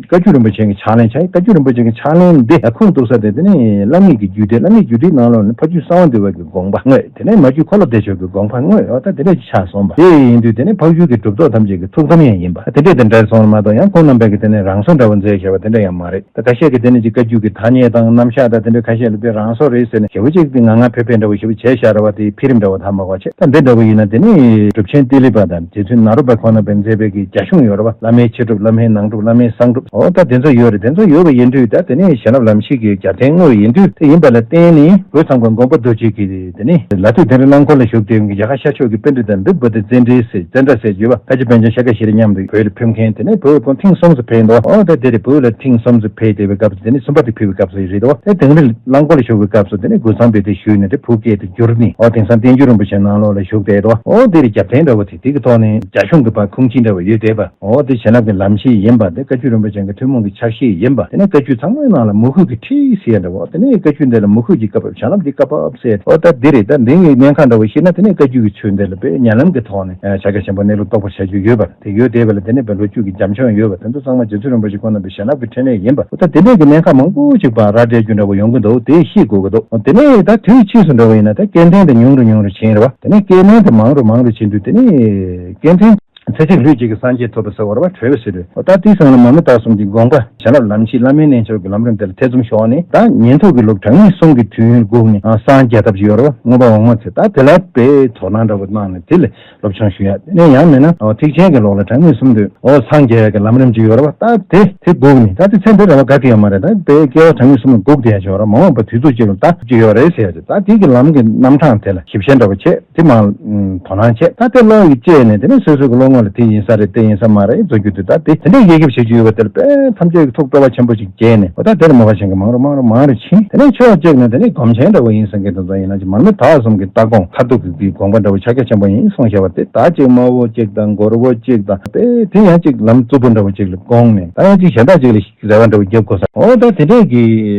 བཀའ་བརྒྱུད་རིན་པོ་ཆེ་གི་ཕྱག་ལེན་བྱ་ཡི། བཀའ་བརྒྱུད་རིན་པོ་ཆེ་གི་ཕྱག་ལེན་འདི་ལ་ཁུངས་གཏུགས་ས་དེ། དེ་ནས་བླ་མེད་ཀྱི་རྒྱུད་སྡེ། བླ་མེད་རྒྱུད་སྡེའི་ནང་ལོགས་ནས་ཕ་རྒྱུད་གསང་བ་འདུས་པ་གི་དགོངས་པ་དངོས། དེ་ནས་མ་རྒྱུད་འཁོར་ལོ་བདེ་མཆོག་གི་དགོངས་པ་དངོས། འོ་ད་དེ་འདྲ་ཞིག་ཆགས་སོང་བ། དེ་ཡིན་དུས་དེ་ནས་འཕགས་ཡུལ་གྱི་གྲུབ་ཐོབ་ཐམས་ཅད་ཀྱི་ཐུགས་དམ་ཡང་ཡིན་པ། དེ་འདྲ་དེ་འདྲ་སོང་བ་མ་གཏོགས། ཡང་ཁོང་རྣམ་པས་ཀྱི་དེ་ནས་རང་བཟོ་འདྲ་བོ་མཛད་བཞག་པ་དེ་འདྲ་ཡང་མ་རེད། ད་ཁ་ཤས་ཀྱིས་དེ་ནས་ཅིག་བཀའ་བརྒྱུད་ཀྱི་ཐ་སྙད་དང་རྣམ་གཞག་དང་དེ་འདྲ་ཁ་ཤས་ལ་དཔེ་རང་བཟོ་རེད་ཟེར་ནས་ཞེ་པོ་ཅིག་དེ་ངང་ངང་ཕེབས་ཕེབས་འདྲ་བོ་ཞེ་པོ་བྱས་བཞག་རེད་བ། དེ་འཕེལ་རིམ་འདྲ་བོ་ད་མ་གོ་བྱས། ད་འདི་འདྲ་བོ་ཡིན་ན་དེ་ནས་གྲུབ་ཆེན་ཏི་ལི་པ་དང་རྗེ་བཙུན་ནཱ་རོ་པ་ཁོང་རྣམ་པས་མཛད་པའི་གི་རྒྱ་གཞུང་ཡོད་རེད་བ། བླ་མའི་ཕྱི་སྒྲུབ། བླ་མའི་ནང་སྒྲུབ། བླ་མའི་གསང་སྒྲུབ། འོ་ད་དེ་ཚོ་ཡོད་རེད། དེ་ཚོ་ཡོད་པ་ཡིན་དུས་ད་དེ་ནས་བྱིན་རླབས་ལམ་ཤེས་ཀྱི་རྒྱབ་རྟེན་དངོས་ཡིན་དུས། དེ་ཡིན་པ་ལ་བརྟེན་ནས་བོད་ཚངས་པ་མགོན་པོ་རྡོ་རྗེ་གིས་དེ་ནས་ལ་སྟོད་དིང་རི་རླངས་འཁོར་ལ་བཞུགས་དེ་རྒྱ་གར་ཤར་ཕྱོགས་ཀྱི་པཎྜི་ཏ་འདི་བོད་དུ་བཙན་འདྲེན་ཟེར། ཙནྡྲ་ཟེར་བརྗོད་པ། ལྷ་རྗེ་པཎ་ཆེན་ཤཱཀྱ་ཤྲཱི་མཉམ་དུ་བོད་ལ་ཕེབས་མཁན། དེ་ནས་བོད་ཁོང་ཐེངས་གསུམ་དུ་ཕེབས་འདུག་འོ་ད་དེ་རེད། བོད་ལ་ཐེངས་གསུམ་དུ་ཕེབས་བསྡད་པའི་སྐབས་སུ། དེ་ནས་གསུམ་པ་དེ་ཕེབས་པའི་སྐབས་སུ་རེད་འདུག་དེ་དིང་རི་རླངས་འཁོར་ལ་བཞུགས་པའི་སྐབས་སུ་དེ་ནས་གུར་ཚང་པས་དེ་ཞུས་ནས་དེ་ཕུག་སྐད་དེ་བསྒྱུར་ནས། འོ་དེང་སང་བསྟན་འགྱུར་རིན་པོ་ཆེ་ནང་ལོགས་ལ་བཞུགས་བསྡད་འདུག་འོ་དེ་རེད། རྒྱབ་རྟེན་འདྲ་བོ་དེ་དེ་གི་ཐོག་ནས་རྒྱ་གཞུང་གི་བར་ཁུངས་སྐྱེལ་འདྲ་བོ་ཡོད་བསྡད་པ། འོ་དེ་བྱིན་རླབས་ཀྱི་ལམ་ཤེས་ཡིན་པ། དེ་བཀའ་བརྒྱུད་རིན་པོ་ཆེ་གི་ཐུན་མོང་གི་ཕྱག་བཞེས་ཡིན་པ། དེ་ནས་བཀའ་བརྒྱུད་ཚང་མའི་ནང་ལ་མོས་གུས་ཀྱི་ཁྲིད་ཟེར་ཡ་འདྲ་བོ། དེ་ནས་བཀའ་བརྒྱུད་འདི་ལ་མོས་གུས་ཀྱི་བཀའ་བབས། བྱིན་རླབས་ཀྱི་བཀའ་བབས་ཟེར། འོ་ད་འདི་རེད། ད་འདི་གི་གནད་འགག་འདྲ་བོ་ཤེས་ན་དེ་ནས་བཀའ་བརྒྱུད་ཀྱི་ཆོས་འདི་ལ་དཔེ་ཉམས་ལེན་གྱི་ཐོག་ནས་ཕྱག་རྒྱ་ཆེན་པོ་གནས་ལུགས་རྟོགས་པར་བྱ་རྒྱུ་ཡོད་པ་དེ་ཡོད་བསྡད་པ་ལ། དེ་ནས་བོད་ལོ་རྒྱུས་ཀྱི་རྒྱབ་ལྗོངས་ཡོད་པ་དེ་ཚོ་ཚང་མ་རྗེ་བཙུན་རིན་པོ་ཆེ་ཁོང་རྣམ་པའི་བྱིན་རླབས་ཀྱི་ཕྲིན་ལས་ཡིན་པ། འོ་ད་དེ་འདྲས་ཀྱི་གནད་འགག་མང་པོ་ཅིག་ཕར་ར་སྤྲད་རྒྱུ་འདྲ་བོ་ཡོང་གི་འདུག་དེ་ཤེས་དགོས་ཀྱི་འདུག་དེ་ནས་ད་དུས་ཕྱིས་སུ་འདྲ་བོ་ཡིན་ན་ད་སྐལ་ལྡན་དེ་ཉུང་རུ་ཉུང་རུ་ཕྱིན་རེད་བ། དེ་ནས་སྐལ་ལྡན་དེ་མང་རུ་མང་རུ་ཕྱིན་དུས་དེ་ནས་སྐལ་ལྡན་ཚེ་གཅིག་ལུས་གཅིག་གི་སངས་རྒྱས་ཐོབ་པ་ཟེར་བ་རེད་བ། གྲོལ་བ་ཟེར་དུས། འོ་ད་དེའི་སང་ལ་མར་མི་དྭགས་གསུམ་གྱི་དགོངས་པ་བྱིན་རླབས་ལམ་ཤེས་བླ་མའི་རྣལ་འབྱོར་གྱི་ལམ་རིམ་དེ་ལ་ཐེ་ཚོམ་ཤོར་ནས། ད་ཉན་ཐོས་ཀྱི་ལུགས་གྲངས་ངེས་གསུམ་གྱི་དུས་ཡུན་སྒུག་ནས། ཨ་སངས་རྒྱས་ཐབས་ཤིག་ཡོད་རེད་བ། མངོན་པ་འོག་མ་ཚེ། ད་དེ་ལ་དཔེ་དོ་སྣང་འདྲ་བོ་གནང་ནས་དེ་ལ་སློབ་སྦྱོང་ཞུ་ཡ། དེ་ནས་ཡང་མིན་ན་འོ་ཐེག་ཆེན་གྱི་ལུགས་ལ་གྲངས་ངེས་གསུམ་དུ་འོ་སངས་རྒྱས་ཀྱི་ལམ་རིམ་ཅིག་ཡོད་རེད་བ། ད་དེ་དེ་སྒུག་ནས། ད་དེ་ཚེ་འདི་རེ་བ་ག་གེ་ཡོད་མ་རེད། ད་དཔེ་སྐྱེ་བ་གྲངས་ངེས་གསུམ་ལ་སྒུག་བསྡད་ཡ་ཅིག་ཡོད་རེད། མ་འོངས་པ་དུས་ཚོད་ཅིག་ལ་ད་ཅིག་ཡོད་རེད་ཟེར་ཡ་ཅིག་ད་དེ་གི་ལམ་གྱི་རྣམ་གྲངས་དེ་ལ་ཞིབ་བཤེར་འདྲ་བོ་བྱས། དེ་མང་དོ་སྣང་བྱས། ད་དེ་བློ་ཡིས་དཔྱད་ནས། དེ་ནས་སོ་སོ་གི་བློ་ངོ་ལ་དེ་ཡིན་ས་རེད། དེ་ཡིན་ས་མ་རེད་འཛོ་རྒྱུ་དེ། ད་དེ་དེ་འདྲའི་དབྱེ་ཞིབ་བྱེད་རྒྱུ་ཡོད་པ་དེ་ལ་དཔེ་ཐམས་ཅད་ཀྱི་ཐུགས་སྤྲོ་བ་ཆེན་པོ་ཅིག་བསྐྱེད་ནས། འོ་ད་དེ་ལ་མོས་པ་ཅན་གྱི་མང་རུ་མང་རུ་མང་རུ་ཕྱིན། དེ་ནས་ཕྱོགས་གཅིག་ནས་དེ་ནས་སྒོམ་ཆེན་འདྲ་བོ་ཡིན་ཟེར་མཁན་དེ་ཚོ་ཡིན་ན། ཅིག་མར་མི་དྭགས་གསུམ་གྱི་ལྟ་དགོངས་མཐར་ཐུག་གི་དགོངས་པ་འདྲ་བོ་ཕྱག་རྒྱ་ཆེན་པོ་ཡིན་གསུངས་བཞག་པ་དེ། ད་ཅིག་དམའ་བོ་གཅིག་དང་། གོར་བོ་གཅིག་དང་། དེ་དེ་ཡང་ཅིག་ལམ་རྩུབ་པོ་འདྲ་བོ་ཅིག་ལ་དགོངས་ནས། ད་ཡང་ཅིག་གཞན་དག་ཅིག་ལ་རེ་བ་འདྲ་བོ་རྒྱབ་དགོས་ས། འོ་ད་དེ་འདྲས་ཀྱི་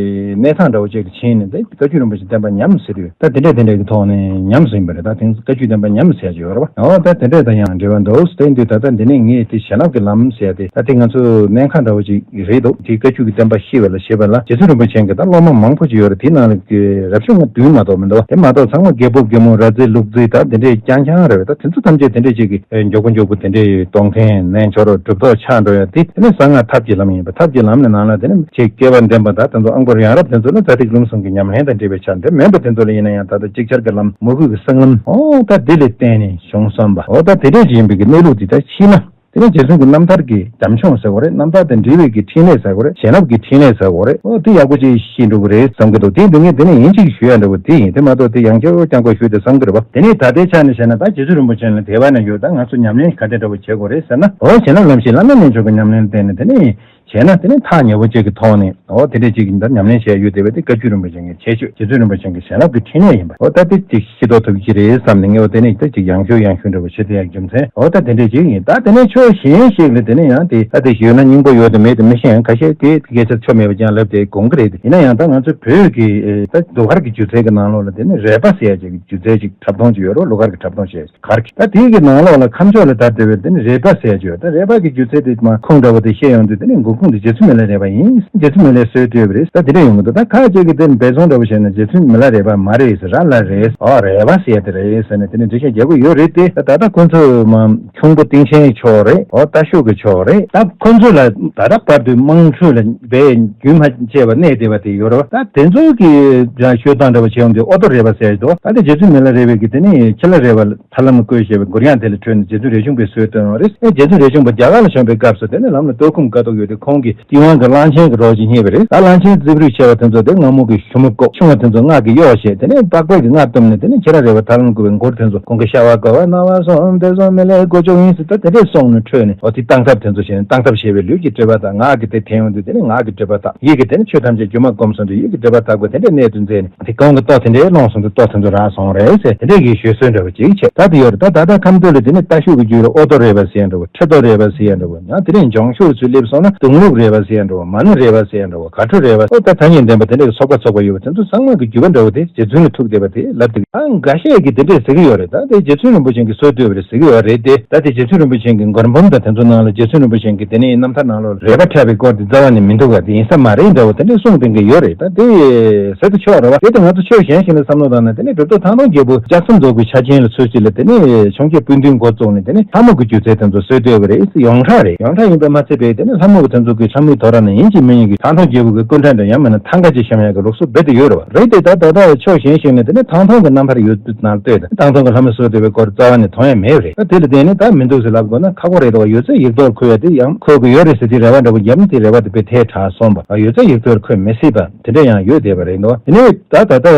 གནས་སྟངས་འདྲ་བོ་ཅིག་ལ་ཕྱིན་ནས། ད་བཀའ་བརྒྱུད་རིན་པོ་ཆེ་བསྟན་པ་ཉམས་ཟེར་དུས། ད་དེ་འདྲས་དེ་འདྲས་ཀྱི་ཐོག་ནས་ཉམས་ཟིན་པ་རེད། ད་དེང་བཀའ་བརྒྱུད་བསྟན་པ་ཉམས་ཟེར་གྱི་ཡོད་རེད་བ། འོ་ད་དེ་འདྲས་ད་ཡང་འབྲེལ་བ་འདུག་སྟེ། ཡིན་དུས་ད་ལྟ་འདི་ནས་ངས་དེ་བྱིན་རླབས་ཀྱི་ལམ་ཟེར་ཡ་དེ་ད་དེ་ང་ཚོ་སྨན་ཁང་འདྲ་བོ་ཅིག་རེད་འདུག་དེ་བཀའ་བརྒྱུད་ཀྱི་བསྟན་པ་ཤེས་པ་ལ་ཞེས་པ་ལ་རྗེ་བཙུན་རིན་པོ་ཆེ་གི་ད་སློབ་མ་མང་པོ་ཅིག་ཡོད་རེད། དེ་ནང་ལ་གི་རབ་བྱུང་ང་བདུན་མ་གཏོགས་མི་འདུག་དེ་མ་གཏོགས་ཚང་མ་རྒྱལ་པོ་རྒྱལ་མོ་ར་རྫི་ལུག་རྫི་ད་དེ་འདྲས་རྐྱང་རྐྱང་རེད་པས། ད་དེ་ཚོ་ཐམས་ཅད་དེ་འདྲས་ཅིག་གི་མགྱོགས་པོ་མགྱོགས་པོ་དེ་འདྲས་གཏོང་མཁན་རྣལ་འབྱོར་གྲུབ་ཐོབ་ཆགས་འགྲོ་ཡ་དེ་དེ་ནས་གསང་སྔགས་ཐབས་ཀྱི་ལམ་ཡིན་པ། ཐབས་ཀྱི་ལམ་ནི་ནང་ལ་དེ་ནས་ཆེས་སྐལ་བ་ལྡན་པ་ད་དེ་ཚོ་ཨང་པོར་ཡང་རབ་དེ་ཚོ་ལ་ད་ཐེག་ལུང་གསུམ་གྱི་ཉམས་ལེན་དང་འབྲེལ་བའི་ཆ་འདི་མིན་པ་དེ་ཚོ་ལ་ཡིན་ན་ཡང་ད་ལྟ་ཅིག་ཆར་གྱི་ལམ་མོས་གུས་ཀྱི་གསང་ལམ་འོ་ད་དེ་ལས་བརྟེན་ནས་བྱུང་བསམ་པ། འོ་ད་དེ་འདྲས་ཅིག་ཡིན་པའི་གི་གནས་ལུགས་འདི་ད་ཤེས་ན། དེ་ནས་རྗེ་བཙུན་གྱི་རྣམ་ཐར་གྱི་བྱམས་སྐྱོང་ཟེར་དགོས་རེད། རྣམ་ཐར་དང་འབྲེལ་བའི་གི་འཕྲིན་ལས་ཟེར་དགོས་རེད། བྱིན་རླབས་ཀྱི་འཕྲིན་ལས་ཟེར་དགོས་རེད། འོ་དེ་ཡག་པོ་ཅིག་ཤེས་འགྲོ་གི་རེད་བསམ་གྱི་འདུག་དེ་འདི་ངས་དེ་ནས་ཡིན་གཅིག་ཞུ་ཡ་འདྲ་བོ་དེ་ཡིན། དེ་མ་གཏོགས་དེ་ཡང་བསྐྱར་བསྐྱར་འགོད་ཞུ་དེ་བསམ་གྱི་རེད་པ། དེ་ནས་ད་ལྟའི་ཆ་ནས་བཤད་ན་ད་རྗེ་བཙུན་རིན་པོ་ཆེ་ལ་དད་པ་ནས་ཡོད། ད་ང་ཚོ་ཉམས་ལེན་ག་འདྲ་འདྲ་བོ་བྱེད་དགོས་རེད་ཟེར་ན། འོ་བྱིན་རླབས་ལམ་ཞིག་བླ་མའི་རྣལ་འབྱོར་གྱི་ཉམས་ལེན་བསྟེན་ནས་དེ་ནས་བྱས་ན་དེ་ནི་ཐག་ཉེ་པོ་ཅིག་གི་ཐོག་ནས་འོ་དེ་འདྲས་ཅིག་ཡིན་ད་ཉམས་ལེན་བྱས་ཡོད་བསྡད་པ་དེ་བཀའ་བརྒྱུད་རིན་པོ་ཆེ་གི་ཁྱད་ཆོས་རྗེ་བཙུན་རིན་པོ་ཆེ་གི་བྱིན་རླབས་ཀྱི་འཕྲིན་ལས་ཡིན་པ། འོ་ད་དེ་ཅིག་ཤེས་རྟོགས་ཐུབ་ཀྱི་རེད་བསམ་ནས་ངས་འོ་དེ་ནས་ད་ཅིག་ཡང་ཞུ་ཡང་ཞུ་འདྲ་བོ་བྱེད་དེ་ཡང་རྒྱུ་མཚན་འོ་ད་དེ་འདྲས་ཅིག་ཡིན། ད་དེ་ནས་ཕྱོགས་གཞན་ཞིག་ལ་དེ་ནས་ཡང་དེ་ད་དེ་ཞུས་ན་སྙིང་པོ་ཡོད་དམ་མེད་དམ་མི་ཤེས། ཡང་ཁ་ཤས་དེ་སྐད་ཆ་ཆོ་མེད་པ་ཅང་ལབ་དེ་དགོངས་ཀྱི་རེད། དེ་ཡིན་ན་ཡང་ད་ང་ཚོ་བོད་ཀྱི་ད་ཟློས་གར་གྱི་སྒྱུ་རྩལ་གྱི་ནང་ལོགས་ལ་དེ་ནས་རས་པ་ཟེར་ཡ་ཅིག་སྒྱུ་རྩལ་ཅིག་འཁྲབ་སྟོན་ཅིག་ཡོད་རེད། གླུ་གར་གྱི་འཁྲབ་སྟོན་བྱས། གར་གྱི་ད་དེའི་གི་ནང་ལོགས་ལ་ཁམས་ཕྱོགས་ལ་དར་བསྡད་པའི་དེ་ནི་རས་པ་ཟེར་ཡ་ཅིག་ཡོད། ད་རས་པ་གི་སྒྱུ་རྩལ་དེ་མ་ཁུངས་འདྲ་བོ་དེ་བཤད་ཡོང་དུས་དེ་ནི་མགོ་ཁུངས་དེ་རྗེ་བཙུན་མི་ལ་རས་པ་ཡིན། རྗེ་བཙུན་མི་ལས་སྲོལ་བཏོད་པ་རེད། ད་དེ་འདྲ་ཡོང་གི་འདུག་ད་ཁ་ཅིག་གི་དེ་ནི་འབད་བརྩོན་འདྲ་བོ་བྱས་ན་རྗེ་བཙུན་མི་ལ་རས་པ་མ་རེད་ཟེར། ར་ལ་རས། ཨོ་རས་པ་ཟེར་ཡ་དེ་རེད་ཟེར་ནས་དེ་ནི་འགྲེལ་བཤད་རྒྱག་གི་ཡོད་རེད་དེ། ད་ད་ལྟ་ཁོ་ཚོ་མ་ཁྱུང་པོ་སྟེང་ཆེན་ཕྱོགས་རེད། ཨོ་རྟ་ཤུག་གི་ཕྱོགས་རེད། ད་ཁོ་ཚོ་ལ་ད་ལྟ་བར་དུ་དམངས་ཁྲོད་ལ་བས་རྒྱུན་མ་ཆད་པ་གནས་བསྡད་པ་དེ་ཡོད་རེད་བ། ད་དེ་ཚོ་གི་ཤོད་སྟངས་འདྲ་བོ་བྱས་ཡོང་དུས་ཨོ་ཏོ་རས་པ་ཟེར་གྱི་འདུག་ད་ལྟ་རྗེ་བཙུན་མི་ལ་རས་པའི་གི་དེ་ནི་ཁྱི་ལ་རས་པ་ཐར་ལམ་ལ་བཀོད་ཞེས་པའི་མགུར་དབྱངས་དེ་ལ་འཕྲོས་ནས་རྗེ་བཙུན་རས་ཆུང་པའི་སྲོལ་བཏོན་པ་རེད། ཨེ་རྗེ་བཙུན་རས་ཆུང་པ་རྒྱ་གར་ལ་བྱོན་པའི་སྐབས་སུ་དེ་ནི་ལམ་ལ་ལྟོགས་སྐོམ་དཀའ་སྡུག་ཡོད་དུས་ཁོང་གིས་སྟེས་དབང་གི་གླང་ཆེན་གྱི་རོ་ཅིག་རྙེད་པ་རེད། ད་གླང་ཆེན་རྩིབ་རུས་ཆེ་བ་དེ་ཚོ་དེ་རྔ་མོང་གི་ཞུ་མོ་བཀོག་ཆུང་བ་དེ་ཚོ་རྔ་གི་གཡོག་བྱས། དེ་ནས་པགས་པ་གི་རྔ་བཏུམས་ནས་དེ་ནས་ཁྱི་ལ་རས་པ་ཐར་ལམ་བསྐུར་བའི་མགུར་དེ་ཚོ། ཁོང་གི་ཤ་བ་ཀ་བ་རྣ་བ་གསུམ་དེ་ཚོ་མི་ལས་སྒོ་ཕྱུགས་ཡིན་ཟེར། ད་དེ་འདྲས་གསུངས་ནས་འཕྲོས་ནས་འོ་དེ་སྟངས་སྟབས་དེ་ཚོ་བྱས་ནས་སྟངས་སྟབས་བྱས་པའི་ལུས་ཀྱི་སྒྲིབ་པ་དག་ངག་གི་དེ་འཐེན་ཡོང་དུས་དེ་ནས་ངག་གི་སྒྲིབ་པ་དག་ཡིད་ཀྱི་དེ་ནས་ཆོས་ཐམས་ཅད་སྒྱུ་མ་བསྒོམས་སོང་དུས་ཡིད་ཀྱི་སྒྲིབ་པ་དག་པོ་དེ་འདྲས་གནད་དུ་མཛད་ནས། དེ་གོང་གི་ལྟོ་དེ་འདྲའི་སློང་སོང་དུས་ལྟོ་དེ་ཚོ་རག་སོང་རེད་ཟེར། དེ་འདྲའི་གི་བརྗོད་སྲོལ་འདྲ་བོ་ཅིག་བྱས། ད་དེ་ཡོད་རེད། ད་ད་ལྟ་ཁམས་སྟོད་ལ་དེ་ནི་རྟ་ཤུག་གི་རྒྱུད་ལ་ཨོ་ཏོ་རས་པ་ཟེར་ཡ་འདྲ་བོ། ཁྲི་ཏོ་རས་པ་ཟེར་ཡ་འདྲ་བོ། ཡང་དེ་ནས་འཇང་ཤུག་ཚུར་སླེབས་སོང་ན་དུང་ལུག་རས་པ་ཟེར་ཡ་འདྲ་བོ། མ་ཎི་རས་པ་ཟེར་ཡ་འདྲ་བོ། གར་ཁྲོ་རས་པ། ཨོ་ད་ཐ་སྙད་ལྡན་པ་དེ་འདྲའི་གི་ཚོགས་པ་ཚོགས་པ་ཡོད་པ་དེ་ཚོ་ཚང་མ་གི་རྒྱུད་པ་འདྲ་བོ་དེ་རྗེ་བཙུན་ལ་ཐུག་བསྡད་པ་དེ་ལབ་འདུག་ཨང་འགའ་ཤས་ཀྱིས་དེ་འདྲས་ཟེར་གི་ཡོད་རེད། ད་དེ་རྗེ་བཙུན་རིན་པོ་ཆེ་གིས་སྲོལ་བཏོད་པ་རེད་ཟེར་གི་ཡོད་རེད་དེ། ད་དེ་རྗེ་བཙུན་རིན་པོ་ཆེ་གི་མགུར་འབུམ་དང་དེ་ཚོ་ནང་ལ་རྗེ་བཙུན་རིན་པོ་ཆེ་གི་དེ་ནས་རྣམ་ཐར་ནང་ལོགས་རས་པ་འཁྲབ་པའི་སྐོར་དེ་རྩ་བ་ནས་མི་འདུག་ག་དེ་ཡིན་ས་མ་རེད་འདྲ་བོ་དེ་འདྲས་གསུངས་བསྡད་མཁན་ཡོད་རེད། ད་དེ་ཟེར་དུ་ཆོག་རེད་བ། དེ་ད་ང་ཚོ་ཕྱོགས་གཞན་ཞིག་ནས་བསམ་བློ་བཏང་ན་དེ་ནས་གྲུབ་ཐོབ་ཐང་སྟོང་རྒྱལ་པོ་ལྕགས་ཟམ་རྫོང་གི་ཆ་ཆེན་ལ་ཚུལ་གཅིག་ལ་དེ་ནས་འཕྱོངས་རྒྱས་སྤུན་བདུན་འགོ་བཙུགས་ནས་དེ་ནས་ལྷ་མོ་གི་སྒྱུ་རྩལ་དེ་ཚོ་སྲོལ་བཏོད་པ་རེད། ཡོངས་གྲགས་རེད། ཡོངས་གྲགས་ཡིན་པ་མ་ཚད་པའི་དེ་ནས་ལྷ་མོ་གི་དེ་ཚོ་གི་ལྷ་མོའི་དོ་ར་ན་ཡིན་གཅིག་མིན་གཉིས་ཀྱིས་ཐང་སྟོང་རྒྱལ་པོ་གི་སྐུ་འདྲ་འདྲ་ཡང་མིན་ན་ཐང་ཀ་ཅིག་བཤམས་ཡག་གི་ལུགས་སྲོལ་རྦད་དེ་ཡོད་རེད་བ། རེད་དེ་ད་ད་ལྟ་ཕྱོགས་གཞན་ཞིག་ནས་དེ་ནས་ཐང་སྟོང་གི་རྣམ་ཐར་ཡོད་དུས་ནང་ལ་ལྟོས་དང་ཐང་སྟོང་གི་ལྷ་མོ་སྲོལ་བཏོད་པའི་སྐོར་རྩ་བ་ནས་མཐོང་ཡ་མེད་པ་རེད། ད་དེ་ལ་བརྟེན་ནས་ད་མི་འདུག་ཟེར་ལབ་དགོས་ན་ཁག་པོ་རེད་འདུག་བ། ཡོད་ཚད་ཡིག་ཐོག་འཁོད་ཡ་དེ་ཡང་འཁོད་དགོས་ཡོད་རེད་ཟེར་དུས་རེ་བ་འདྲ་པོ་བརྒྱབ་ན་དེ་རེ་བ་དེ་དཔེ་ཐལ་དྲགས་སོང་བ། ཡོད་ཚད་ཡིག་ཐོག་འཁོད་མི་སྲིད་པ་དེ་འདྲ་ཡང་ཡོད་བསྡད་པ་རེད་འདུག་དེ་ནས་ད་ད་ལྟ་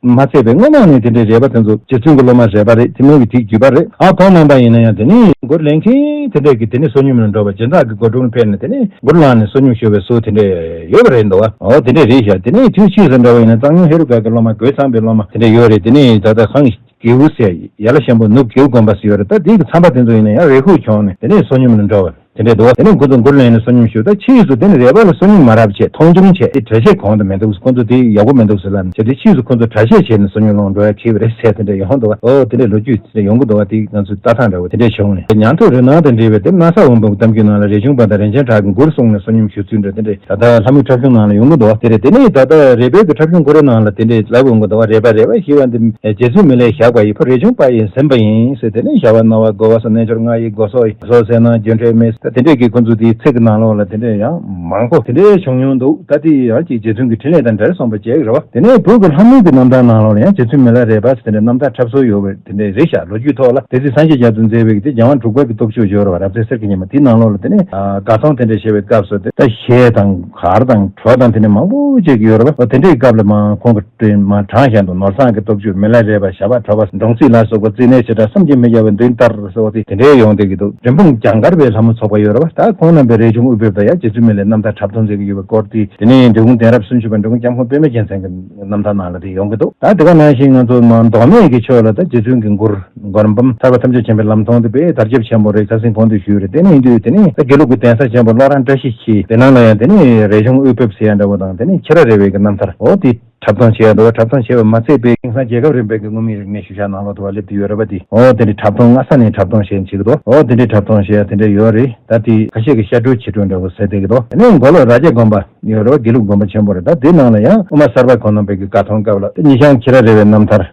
མ་ཚད་པའི་སྔོན་མ་ནས་དེ་འདྲའི་རས་པ་དེ་ཚོ་རྗེ་བཙུན་གྱི་སློབ་མ་རས་པ་རེད། དེ་མིན་གྱི་དེའི་བརྒྱུད་པ་རེད། ཨ་ཁོང་རྣམ་པ་ཡིན་ན་ཡང་དེ་ནས་མགུར་ལེན་མཁན་དེ་འདྲས་ཀྱི་དེ་ནས་བསོད་སྙོམས་ལ་འགྲོ་བ་སྦྱིན་བདག་གི་སྒོ་དྲུང་ཕེབས་ནས་དེ་ནས་མགུར་བླངས་ནས་བསོད་སྙོམས་ཞུ་བའི་སྲོལ་དེ་འདྲས་ཡོད་པ་རེད་འདུག་བ། འོ་དེ་འདྲས་རེད་ཤག་དེ་ནས་དུས་ཕྱིས་སུ་འདྲ་བ་ཡིན་ན་གཙང་སྨྱོན་ཧེ་རུ་ཀ་གི་སློབ་མ་རྒོད་ཚང་པའི་སློབ་མ་དེ་འདྲས་ཡོད་རེད། དེ་ནས་ད་ལྟ་ཧང་། སྒེའུ་ཟེར་ཡ་ལ་ཤམ་པོ་ནུབ་སྒེའུ་དགོན་པ་ཟེར་ཡོད་རེད། ད་དེའི་གི་མཚམས་པ་དེ་ཚོ་ཡིན་ན་ཡང་རེ་ཁུག་བྱུང་ནས་དེ་ནས་བསོད་སྙོམས་ལ་འགྲོ་བ་དེ་འདྲས་འདུག་དེ་ནས་ཁོ་ཚོ་མགུར་ལེན་ནས་བསོད་སྙོམས་ཞུ། ད་ཕྱིས་སུ་དེ་ནས་རས་པ་ལ་བསོད་སྙོམས་མ་རག་བྱས་མཐོང་ཆུང་བྱས་དེ་གྲྭ་ཆས་གོང་དུ་མི་འདུག་ཁོ་ཚོ་དེ་ཡག་པོ་མི་འདུག་ཟེར་ལབ་ནས་བྱས་དེ་ཕྱིས་སུ་ཁོ་ཚོ་གྲྭ་ཆས་བྱས་ནས་བསོད་སྙོམས་སློང་འགྲོ་ཡ་གི་བ་རེད་ཟེར་དེ་འདྲས་ཡོང་འདུག་ཨོ་དེ་འདྲས་ལོ་རྒྱུས་དེ་འདྲས་ཡོང་གི་འདུག་དེ་ང་ཚོའི་ལྟ་སྟངས་འདྲ་བོ་དེ་འདྲས་བྱུང་ནས་ཉན་ཐོས་རི་ནང་དང་འབྲེལ་བའི་དེ་སྣ་ས་འོད་འབུམ་གཏམ་རྒྱུད་ནང་ལ་རས་ཆུང་པ་དང་རིན་ཆེན་གྲགས་ཀྱི་མགུར་གསུངས་ནས་བསོད་སྙོམས་ཞུ་ཚུལ་འདྲ་དེ་འདྲས་ད་ལྟ་ལྷ་མོའི་འཁྲབ་གཞུང་ནང་ལ་ཡོང་གི་འདུག་དེ་རེད། དེ་ནས་ད་ལྟ་རས་པའི་གི་འཁྲབ་གཞུང་ཁོ་རའི་ནང་ལ་དེ་འདྲས་ལབ་ཡོང་གི་འདུག་རས་པ་རས་པ་ཞེས་པ་འདི་རྗེ་བཙུན་མི་ལས་བཞག་པ་ཡི་ཕོ་རས་ཆུང་པ་ཡི་ཟིན་པ་ཡིན་ཟེར། དེ་ནས་བྱ་བ་སྣང་བ་རྒོལ་བ་སོགས་རྣལ་འབྱོར་ལྔ་ཡི་སྒོ་ཟོག་ཡི་སོགས་ཟེར་ན་རྒྱུ་འབྲས་མེད་ཟེར། དེ་འདྲས་ཀྱི་ཁོ་ཚོ་དེའི་ཚིག་གི་ནང་ལོགས་ལ་དེ་འདྲས་ཡང་མང་པོ་དེ་འདྲས་བྱུང་མྱོང་འདུག་ད་དེ་ཡང་ཅིག་རྗེ་བཙུན་གྱི་འཕྲིན་ལས་དང་འབྲེལ་སོང་པ་བྱས་ཀྱི་རེད་བ། དེ་ནས་བོད་ཀྱི་ལྷ་མོའི་གི་རྣམ་ཐར་ནང་ལོགས་ལ་ཡང་རྗེ་བཙུན་མི་ལ་རས་པ་ཟེར་དེ་འདྲས་རྣམ་ཐར་འཁྲབ་སྲོལ་ཡོད་པའི་དེ་འདྲས་རེད་ཤག་ལོ་རྒྱུས་ཐོག་ལ་སྡེ་སྲིད་སངས་རྒྱས་རྒྱ་མཚོས་མཛད་པའི་གི་དེ་རྒྱལ་དབང་འབྲུག་པ་གི་སྟོབས་ཤུགས་ཡོད་རེད་བ། རབ་གསལ་གསེར་གྱི་ཉི་མ་དེའི་ནང་ལོགས་ལ་དེ་ནས་དགའ་སྟོན་དེ་འདྲས་བྱེད་པའི་སྐབས་སུ་དེ་ད་གཞས་དང་གར་དང་བྲོ་དང་དེ་འདྲས་མང་པོ་ཅིག་ཡོད་རེད་བ། དེ་འདྲས་ཀྱི་སྐབས་ལ་མ་ཁོང་གི་དེ་མ་གྲངས་བཞིན་དུ་ནོར་བཟང་གི་སྟོབས་བཅུ་མི་ལ་རས་པ་ཞབས་པད་ཁྲོ་བོ་འབྲོང་རྩིས་ལ་སོགས་པ་རྩིས་ནས་བྱེ་བྲག་བསམ་གྱིས་མི་ཁྱབ་པའི་མདུན་ལྟར་སོགས་ཏེ་དེ་འདྲའི་ཡོང་བསྡད་ཀྱི་འདུག་འབྲས་སྤུངས་གྱང་དཀར་པའི་ལྷ་མོ་ཚོགས་པ་ཡོད་རེད་བ། ད་ཁོང་རྣམ་པའི་རས་ཆུང་དབུ་ཕེབས་དང་ཡང་རྗེ་བཙུན་མི་ལའི་རྣམ་ཐར་འཁྲབ་སྟོན་མཛད་ཀྱི་ཡོད་པའི་སྐོར་དེ་དེ་ནས་འབྲི་གུང་གདན་རབས་སུམ་ཅུ་པ་འབྲི་གུང་སྐྱབས་མགོན་པད་མ་རྒྱལ་མཚན་གྱི་རྣམ་ཐར་ནང་ལ་དེ་ཡོང་གི་འདུག་ད་དེ་ག་ནང་བཞིན་ང་ཚོ་མདོ་སྨད་ཀྱི་ཕྱོགས་ལ་ད་རྗེ་བཙུན་གྱི་མགུར་མགུར་འབུམ་ཐར་པ་ཐམས་ཅད་མཁྱེན་པའི་ལམ་སྟོན་དེ་དཔེ་དར་ཁྱབ་ཆེན་པོ་རེད། ཁ་སང་གོང་དུ་ཞུས་རེད། དེ་ནས་ཡིན་དུས་དེ་ནས་ད་དགེ་ལུགས་ཀྱི་གདན་ས་ཆེན་པོ་བློ་བཟང་བཀྲ་ཤིས་འཁྱིལ་དེ་ནང་ལ་ཡང་དེ་ནས་རས་ཆུང་དབུ་ཕེབས་ཟེར་ཡ་འདྲ་བོ་དང་དེ་ནས་ཁྱི་ར་རས་པའི་གི་རྣམ་ཐར་འོ་དེ། འཁྲབ་སྟོན་བྱས་འདུག་འཁྲབ་སྟོན་བྱས་པ་མ་ཚད་པའི་དེང་སང་རྒྱལ་ཁབ་རིམ་པའི་གི་མངོན་མིན་རིག་གནས་ཤུལ་བཞག་ནང་ལོགས་དུ་བ་སླེབས་ཏེ་ཡོད་རེད་པ། དེ་འོ་དེ་འདྲའི་འཁྲབ་སྟོན་སྔ་ས་ནས་འཁྲབ་སྟོན་བྱས་བྱེད་ཀྱི་འདུག་འོ་དེ་འདྲའི་འཁྲབ་སྟོན་བྱས་དེ་འདྲ་ཡོད་རེད། ད་དེ་ཁ་ཤས་ཀྱི་ཤར་སྒྲོལ་ཆོ་འཕྲུལ་འདྲ་བོ་ཟེར་བསྡད་ཀྱི་འདུག་དེ་ནས་མགོ་ལོག་རྭ་རྒྱ་དགོན་པ་ཡོད་རེད་པ། དགེ་ལུགས་དགོན་པ་ཆེན་པོ་རེད། ད་དེ་ནང་ལ་ཡང་དབུ་མ་གསར་པ་ཁོང་རྣམ་པའི་གི་དགའ་མཐོང་སྐབས་ལ་དེ་ཉི་ཤང་ཁྱི་ར་རེ་བའི་རྣམ་ཐར།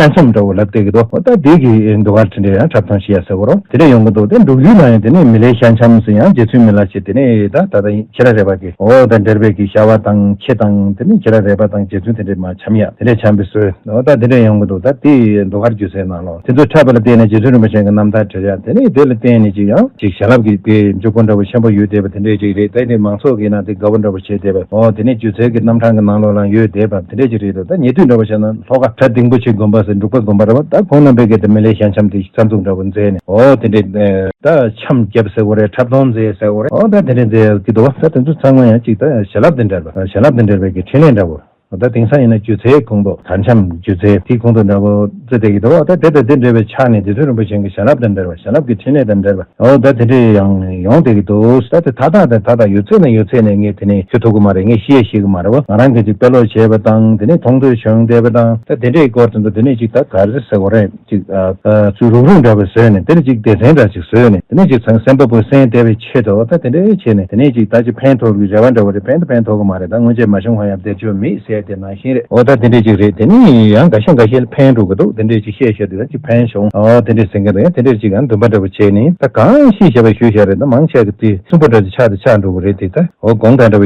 ཤང་འཆམ་འདྲ་བོ་ལབ་བསྡད་ཀྱི་འདུག་འོ་ད་དེ་གི་འདུག་ག་དེ་འདྲ་ཡང་འཁྲབ་སྟོན་བྱེད་ཡ་ཟེར་གོ་རོ། དེ་འདྲ་ཡོང་གི་འདུག་དེ་འབྲུག་ཡུལ་ལ་ཡང་དེ་ནས་མི་ལའི་ཤང་འཆམ་ཟེར་ཡང་རྗེ་བཙུན་མི་ལ་ཞེས་དེ་ནས་ད་ད་ལྟ་ཁྱི་ར་རེ་བ་གི་འོ་ད་འདྲེར་བའི་གི་ཤ་བ་དང་ཁྱི་དང་དེ་ནས་ཁྱི་ར་རེ་བ་དང་རྗེ་བཙུན་དེ་འདྲས་མ་འཆམ་ཡ་དེ་འདྲས་འཆམ་པའི་སྲོལ་འོ་ད་དེ་འདྲས་ཡོང་གི་འདུག་ད་དེ་འདུག་ག་སྒྱུ་རྩལ་ནང་ལོགས་དེ་ཚོ་འཁྲབ་པ་ལ་བརྟེན་ནས་རྗེ་བཙུན་རིན་པོ་ཆེ་གི་རྣམ་ཐར་བྲིས་ཡ་དེ་ནས་དེ་ལ་བརྟེན་ནས་ཅིག་ཡང་ཅིག་བྱིན་རླབས་ཀྱི་དེ་འཇུག་སྒོ་འདྲ་བོ་ཆེན་པོ་ཡོད་བསྡད་པ་དེ་འདྲས་ཅིག་རེད། ད་དེ་མང་ཚོགས་ཀྱི་ནང་དེ་དགའ་བོ་འདྲ་བོ་བྱས་བསྡད་པ་འོ་དེ་ནས་སྒྱུ་རྩལ་གྱི་རྣམ་གྲངས་ཀྱི་ནང་ལོགས་ལ་ཡོད་བསྡད་པ་དེ་འདྲས་ཅིག་རེད་འདུག་ད་ཉེ་དུས་འདྲ་བོ་བྱས་ན་ལྷོ་ཁ་གྲྭ་སྡིངས་པོ་ཆེ་དགོན་པ་ཟེར་འབྲུག་པ་དགོན་པ་རེད་པ། ད་ཁོང་རྣམ་པའི་གི་དེ་མི་ལའི་ཤང་འཆམ་དེ་རྩ་འཛུགས་འདྲ་བོ་མཛད་ནས་འོ་དེ་འདྲས་ད་འཆམ་རྒྱབ་ཟེར་བ་རེད། འཁྲབ་སྟོན་མཛད་ཟེར་བ་རེད། འོ་ད་དེ་འདྲས་མཛད་ཀྱི་འདུག་ད་དེ་ཚོ་ཚང་མ་ཡང་ཅིག་ད་བྱིན་རླབས་དང་འབྲེལ་བ་བྱིན་རླབས་དང་འབྲེལ་བའི་གི་འཕྲིན་ལས་འདྲ་བོ་འོ་ད་དེང་སང་ཡིན་ན་སྒྱུ་རྩལ་ཁོངས་གཏོགས་གར་འཆམ་སྒྱུ་རྩལ་དེའི་ཁོངས་གཏོགས་འདྲ་བོ་བརྩི་བསྡད་ཀྱི་འདུག་ད་དེ་དང་དེ་འབྲེལ་བའི་ཆ་ནས་རྗེ་བཙུན་རིན་པོ་ཆེ་གི་བྱིན་རླབས་དང་འབྲེལ་བ་བྱིན་རླབས་ཀྱི་འཕྲིན་ལས་དང་འབྲེལ་བ་འོ་ད་དེ་འདྲས་ཡང་ཡོང་བསྡད་ཀྱི་འདུག་ད་དེ་ད་ལྟ་དང་ད་ལྟ་ཡོད་ཚད་ནས་ཡོད་ཚད་ནས་ངས་དེ་ནས་ཤེས་ཐུབ་ཀྱི་མ་རེད། ངས་ཤེས་ཤེས་ཀྱི་མ་རེད་བ། ང་རང་གིས་ཅིག་དཔེ་ཀློག་བྱས་པ་དང་དེ་ནས་མཐོང་ཐོས་བྱུང་བསྡད་པ་དང་ད་དེ་འདྲས་སྐོར་དེ་ཚོ་དེ་ནས་ཅིག་ད་ག་རེ་ཟེར་དགོས་རེད། ཅིག་ཨ་ཨ་ཅིག་རུག་རུག་འདྲ་བ་བཟོས་ནས་དེ་ནས་ཅིག་སྡེ་ཚན་འདྲ་ཅིག་བཟོས་ནས་དེ་ནས་ཅིག་ཚང་སེམས་པ་པོ་སེམས་བདེ་བའི་ཆེད་དུ་ད་དེ་འདྲས་བྱས་ནས་དེ་ནས་ཅིག་ད་ཅིག་ཕན་ཐོགས་ཀྱི་རེ་བ་འདྲ་བོ་རེད། ཕན་ད་ཕན་ཐོགས་ཀྱི་མ་རེད། ད་སྔོན་ཆད་མ་བྱུང་བ་ཡང་བསྡད་རྒྱུ་མེད་ཟེར་དེ་ནང་བཞིན་རེད། འོ་ད་དེ་འདྲས་ཅིག་རེད། དེ་ནས་ཡང་འགའ་ཤས་འགའ་ཤས་ལ་ཕན་འགྲོ་གི་འདུག་དེ་འདྲས་ཅིག་བཤད་བཤད་དུས་ད་ཅིག་ཕན་བྱུང་འོ་དེ་འདྲས་ཟེར་མཁན་འདུག་ཡང་དེ་འདྲས་ཅིག་ཡང་འདུན་པ་འདྲ་བོ་བྱས་ནས་ད་གང་ཤེས་བྱ་བ་ཞུས་བྱ་རེད། ད་མང་ཆེ་གི་དེ་གསུམ་པོ་འདྲ་ཅིག་ཆགས་དེ་ཆགས་འགྲོ་གི་རེད། དེ་ད་འོ་དགོངས་དག་འདྲ་བོ།